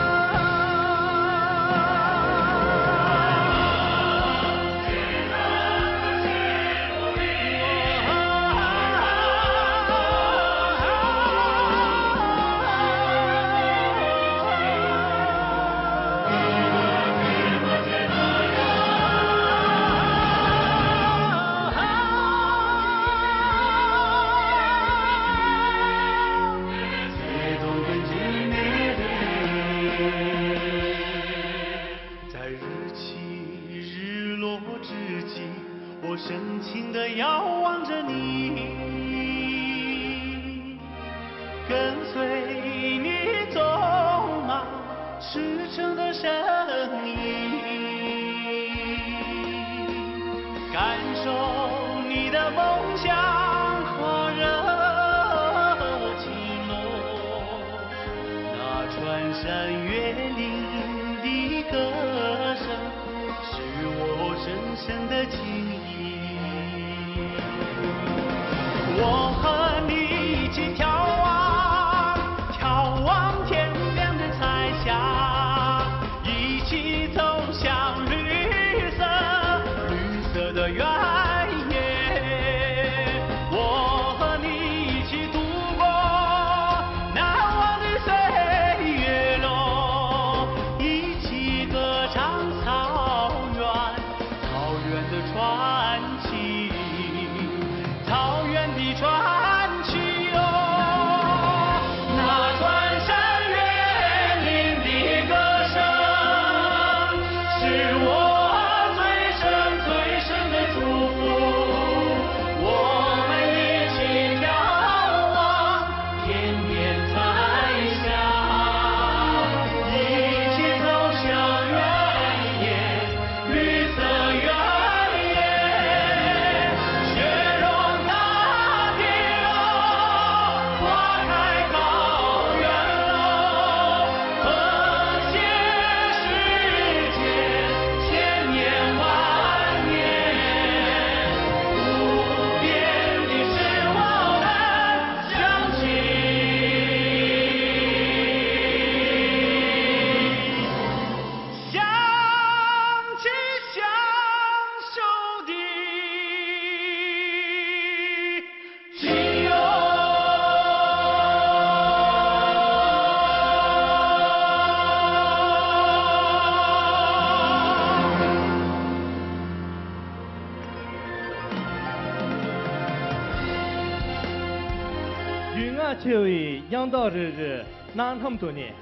རྒྱུས་མངའ་ཆེ་བའི་དབྱངས་རྟགས་རེ་རེ་རྣ་ལམ་དུ་ནས།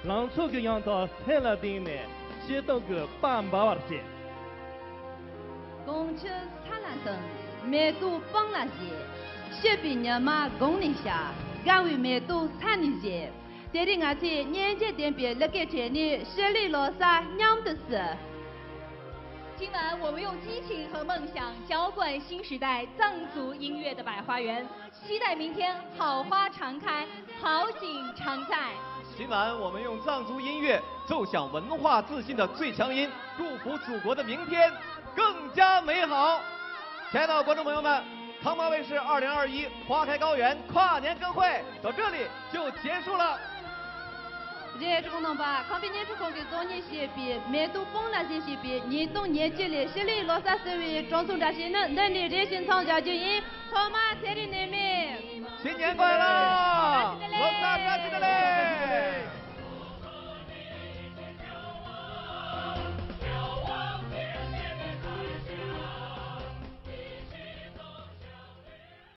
ལང་ཚོ་གི་དབྱངས་རྟགས་སེམས་ལ་གཏིང་ནས་བྱེ་བྲག་གི་དཔལ་འབར་བར་བྱེད། དགོང་ཕྱི་ས་ལ་ལྷུང་། མེ་ཏོག་སྤང་ལ་བཞད། སྲིད་པའི་ཉི་མ་དགུང་ནས་ཤར། དགའ་བའི་མེ་ཏོག་ས་ནས་བཞད། དེ་རིང་ང་ཚོས་སྙན་འཇེབས་ལྡན་པའི་གླུ་སྐད་བྲིས་ནས་ཕྱི་ལོའི་ལོ་གསར་མཉམ་དུ་བསུ། 今晚我们用激情和梦想浇灌新时代藏族音乐的百花园，期待明天好花常开，好景常在。今晚我们用藏族音乐奏响文化自信的最强音，祝福祖国的明天更加美好。亲爱的观众朋友们，康巴卫视二零二一花开高原跨年歌会到这里就结束了。 རེད། གྲོགས་རྣམ་པ། ཁམས་པའི་བརྙན་འཕྲིན་ཁང་གིས་གཙོ་གཉེར་བྱས་པའི་མེ་ཏོག་སྤང་ལ་བཞད་ཞེས་པའི་ཉིས་སྟོང་ཉེར་གཅིག་ལོའི་ཕྱི་ལོའི་ལོ་གསར་བསུ་བའི་དྲ་ཚོགས་འདྲ་ཞིག་ནི་འདི་ནས་རེ་ཞིག་མཚམས་བཞག་རྒྱུ་ཡིན། ཐོག་མར་ཚེ་རིང་ནུས་མེད།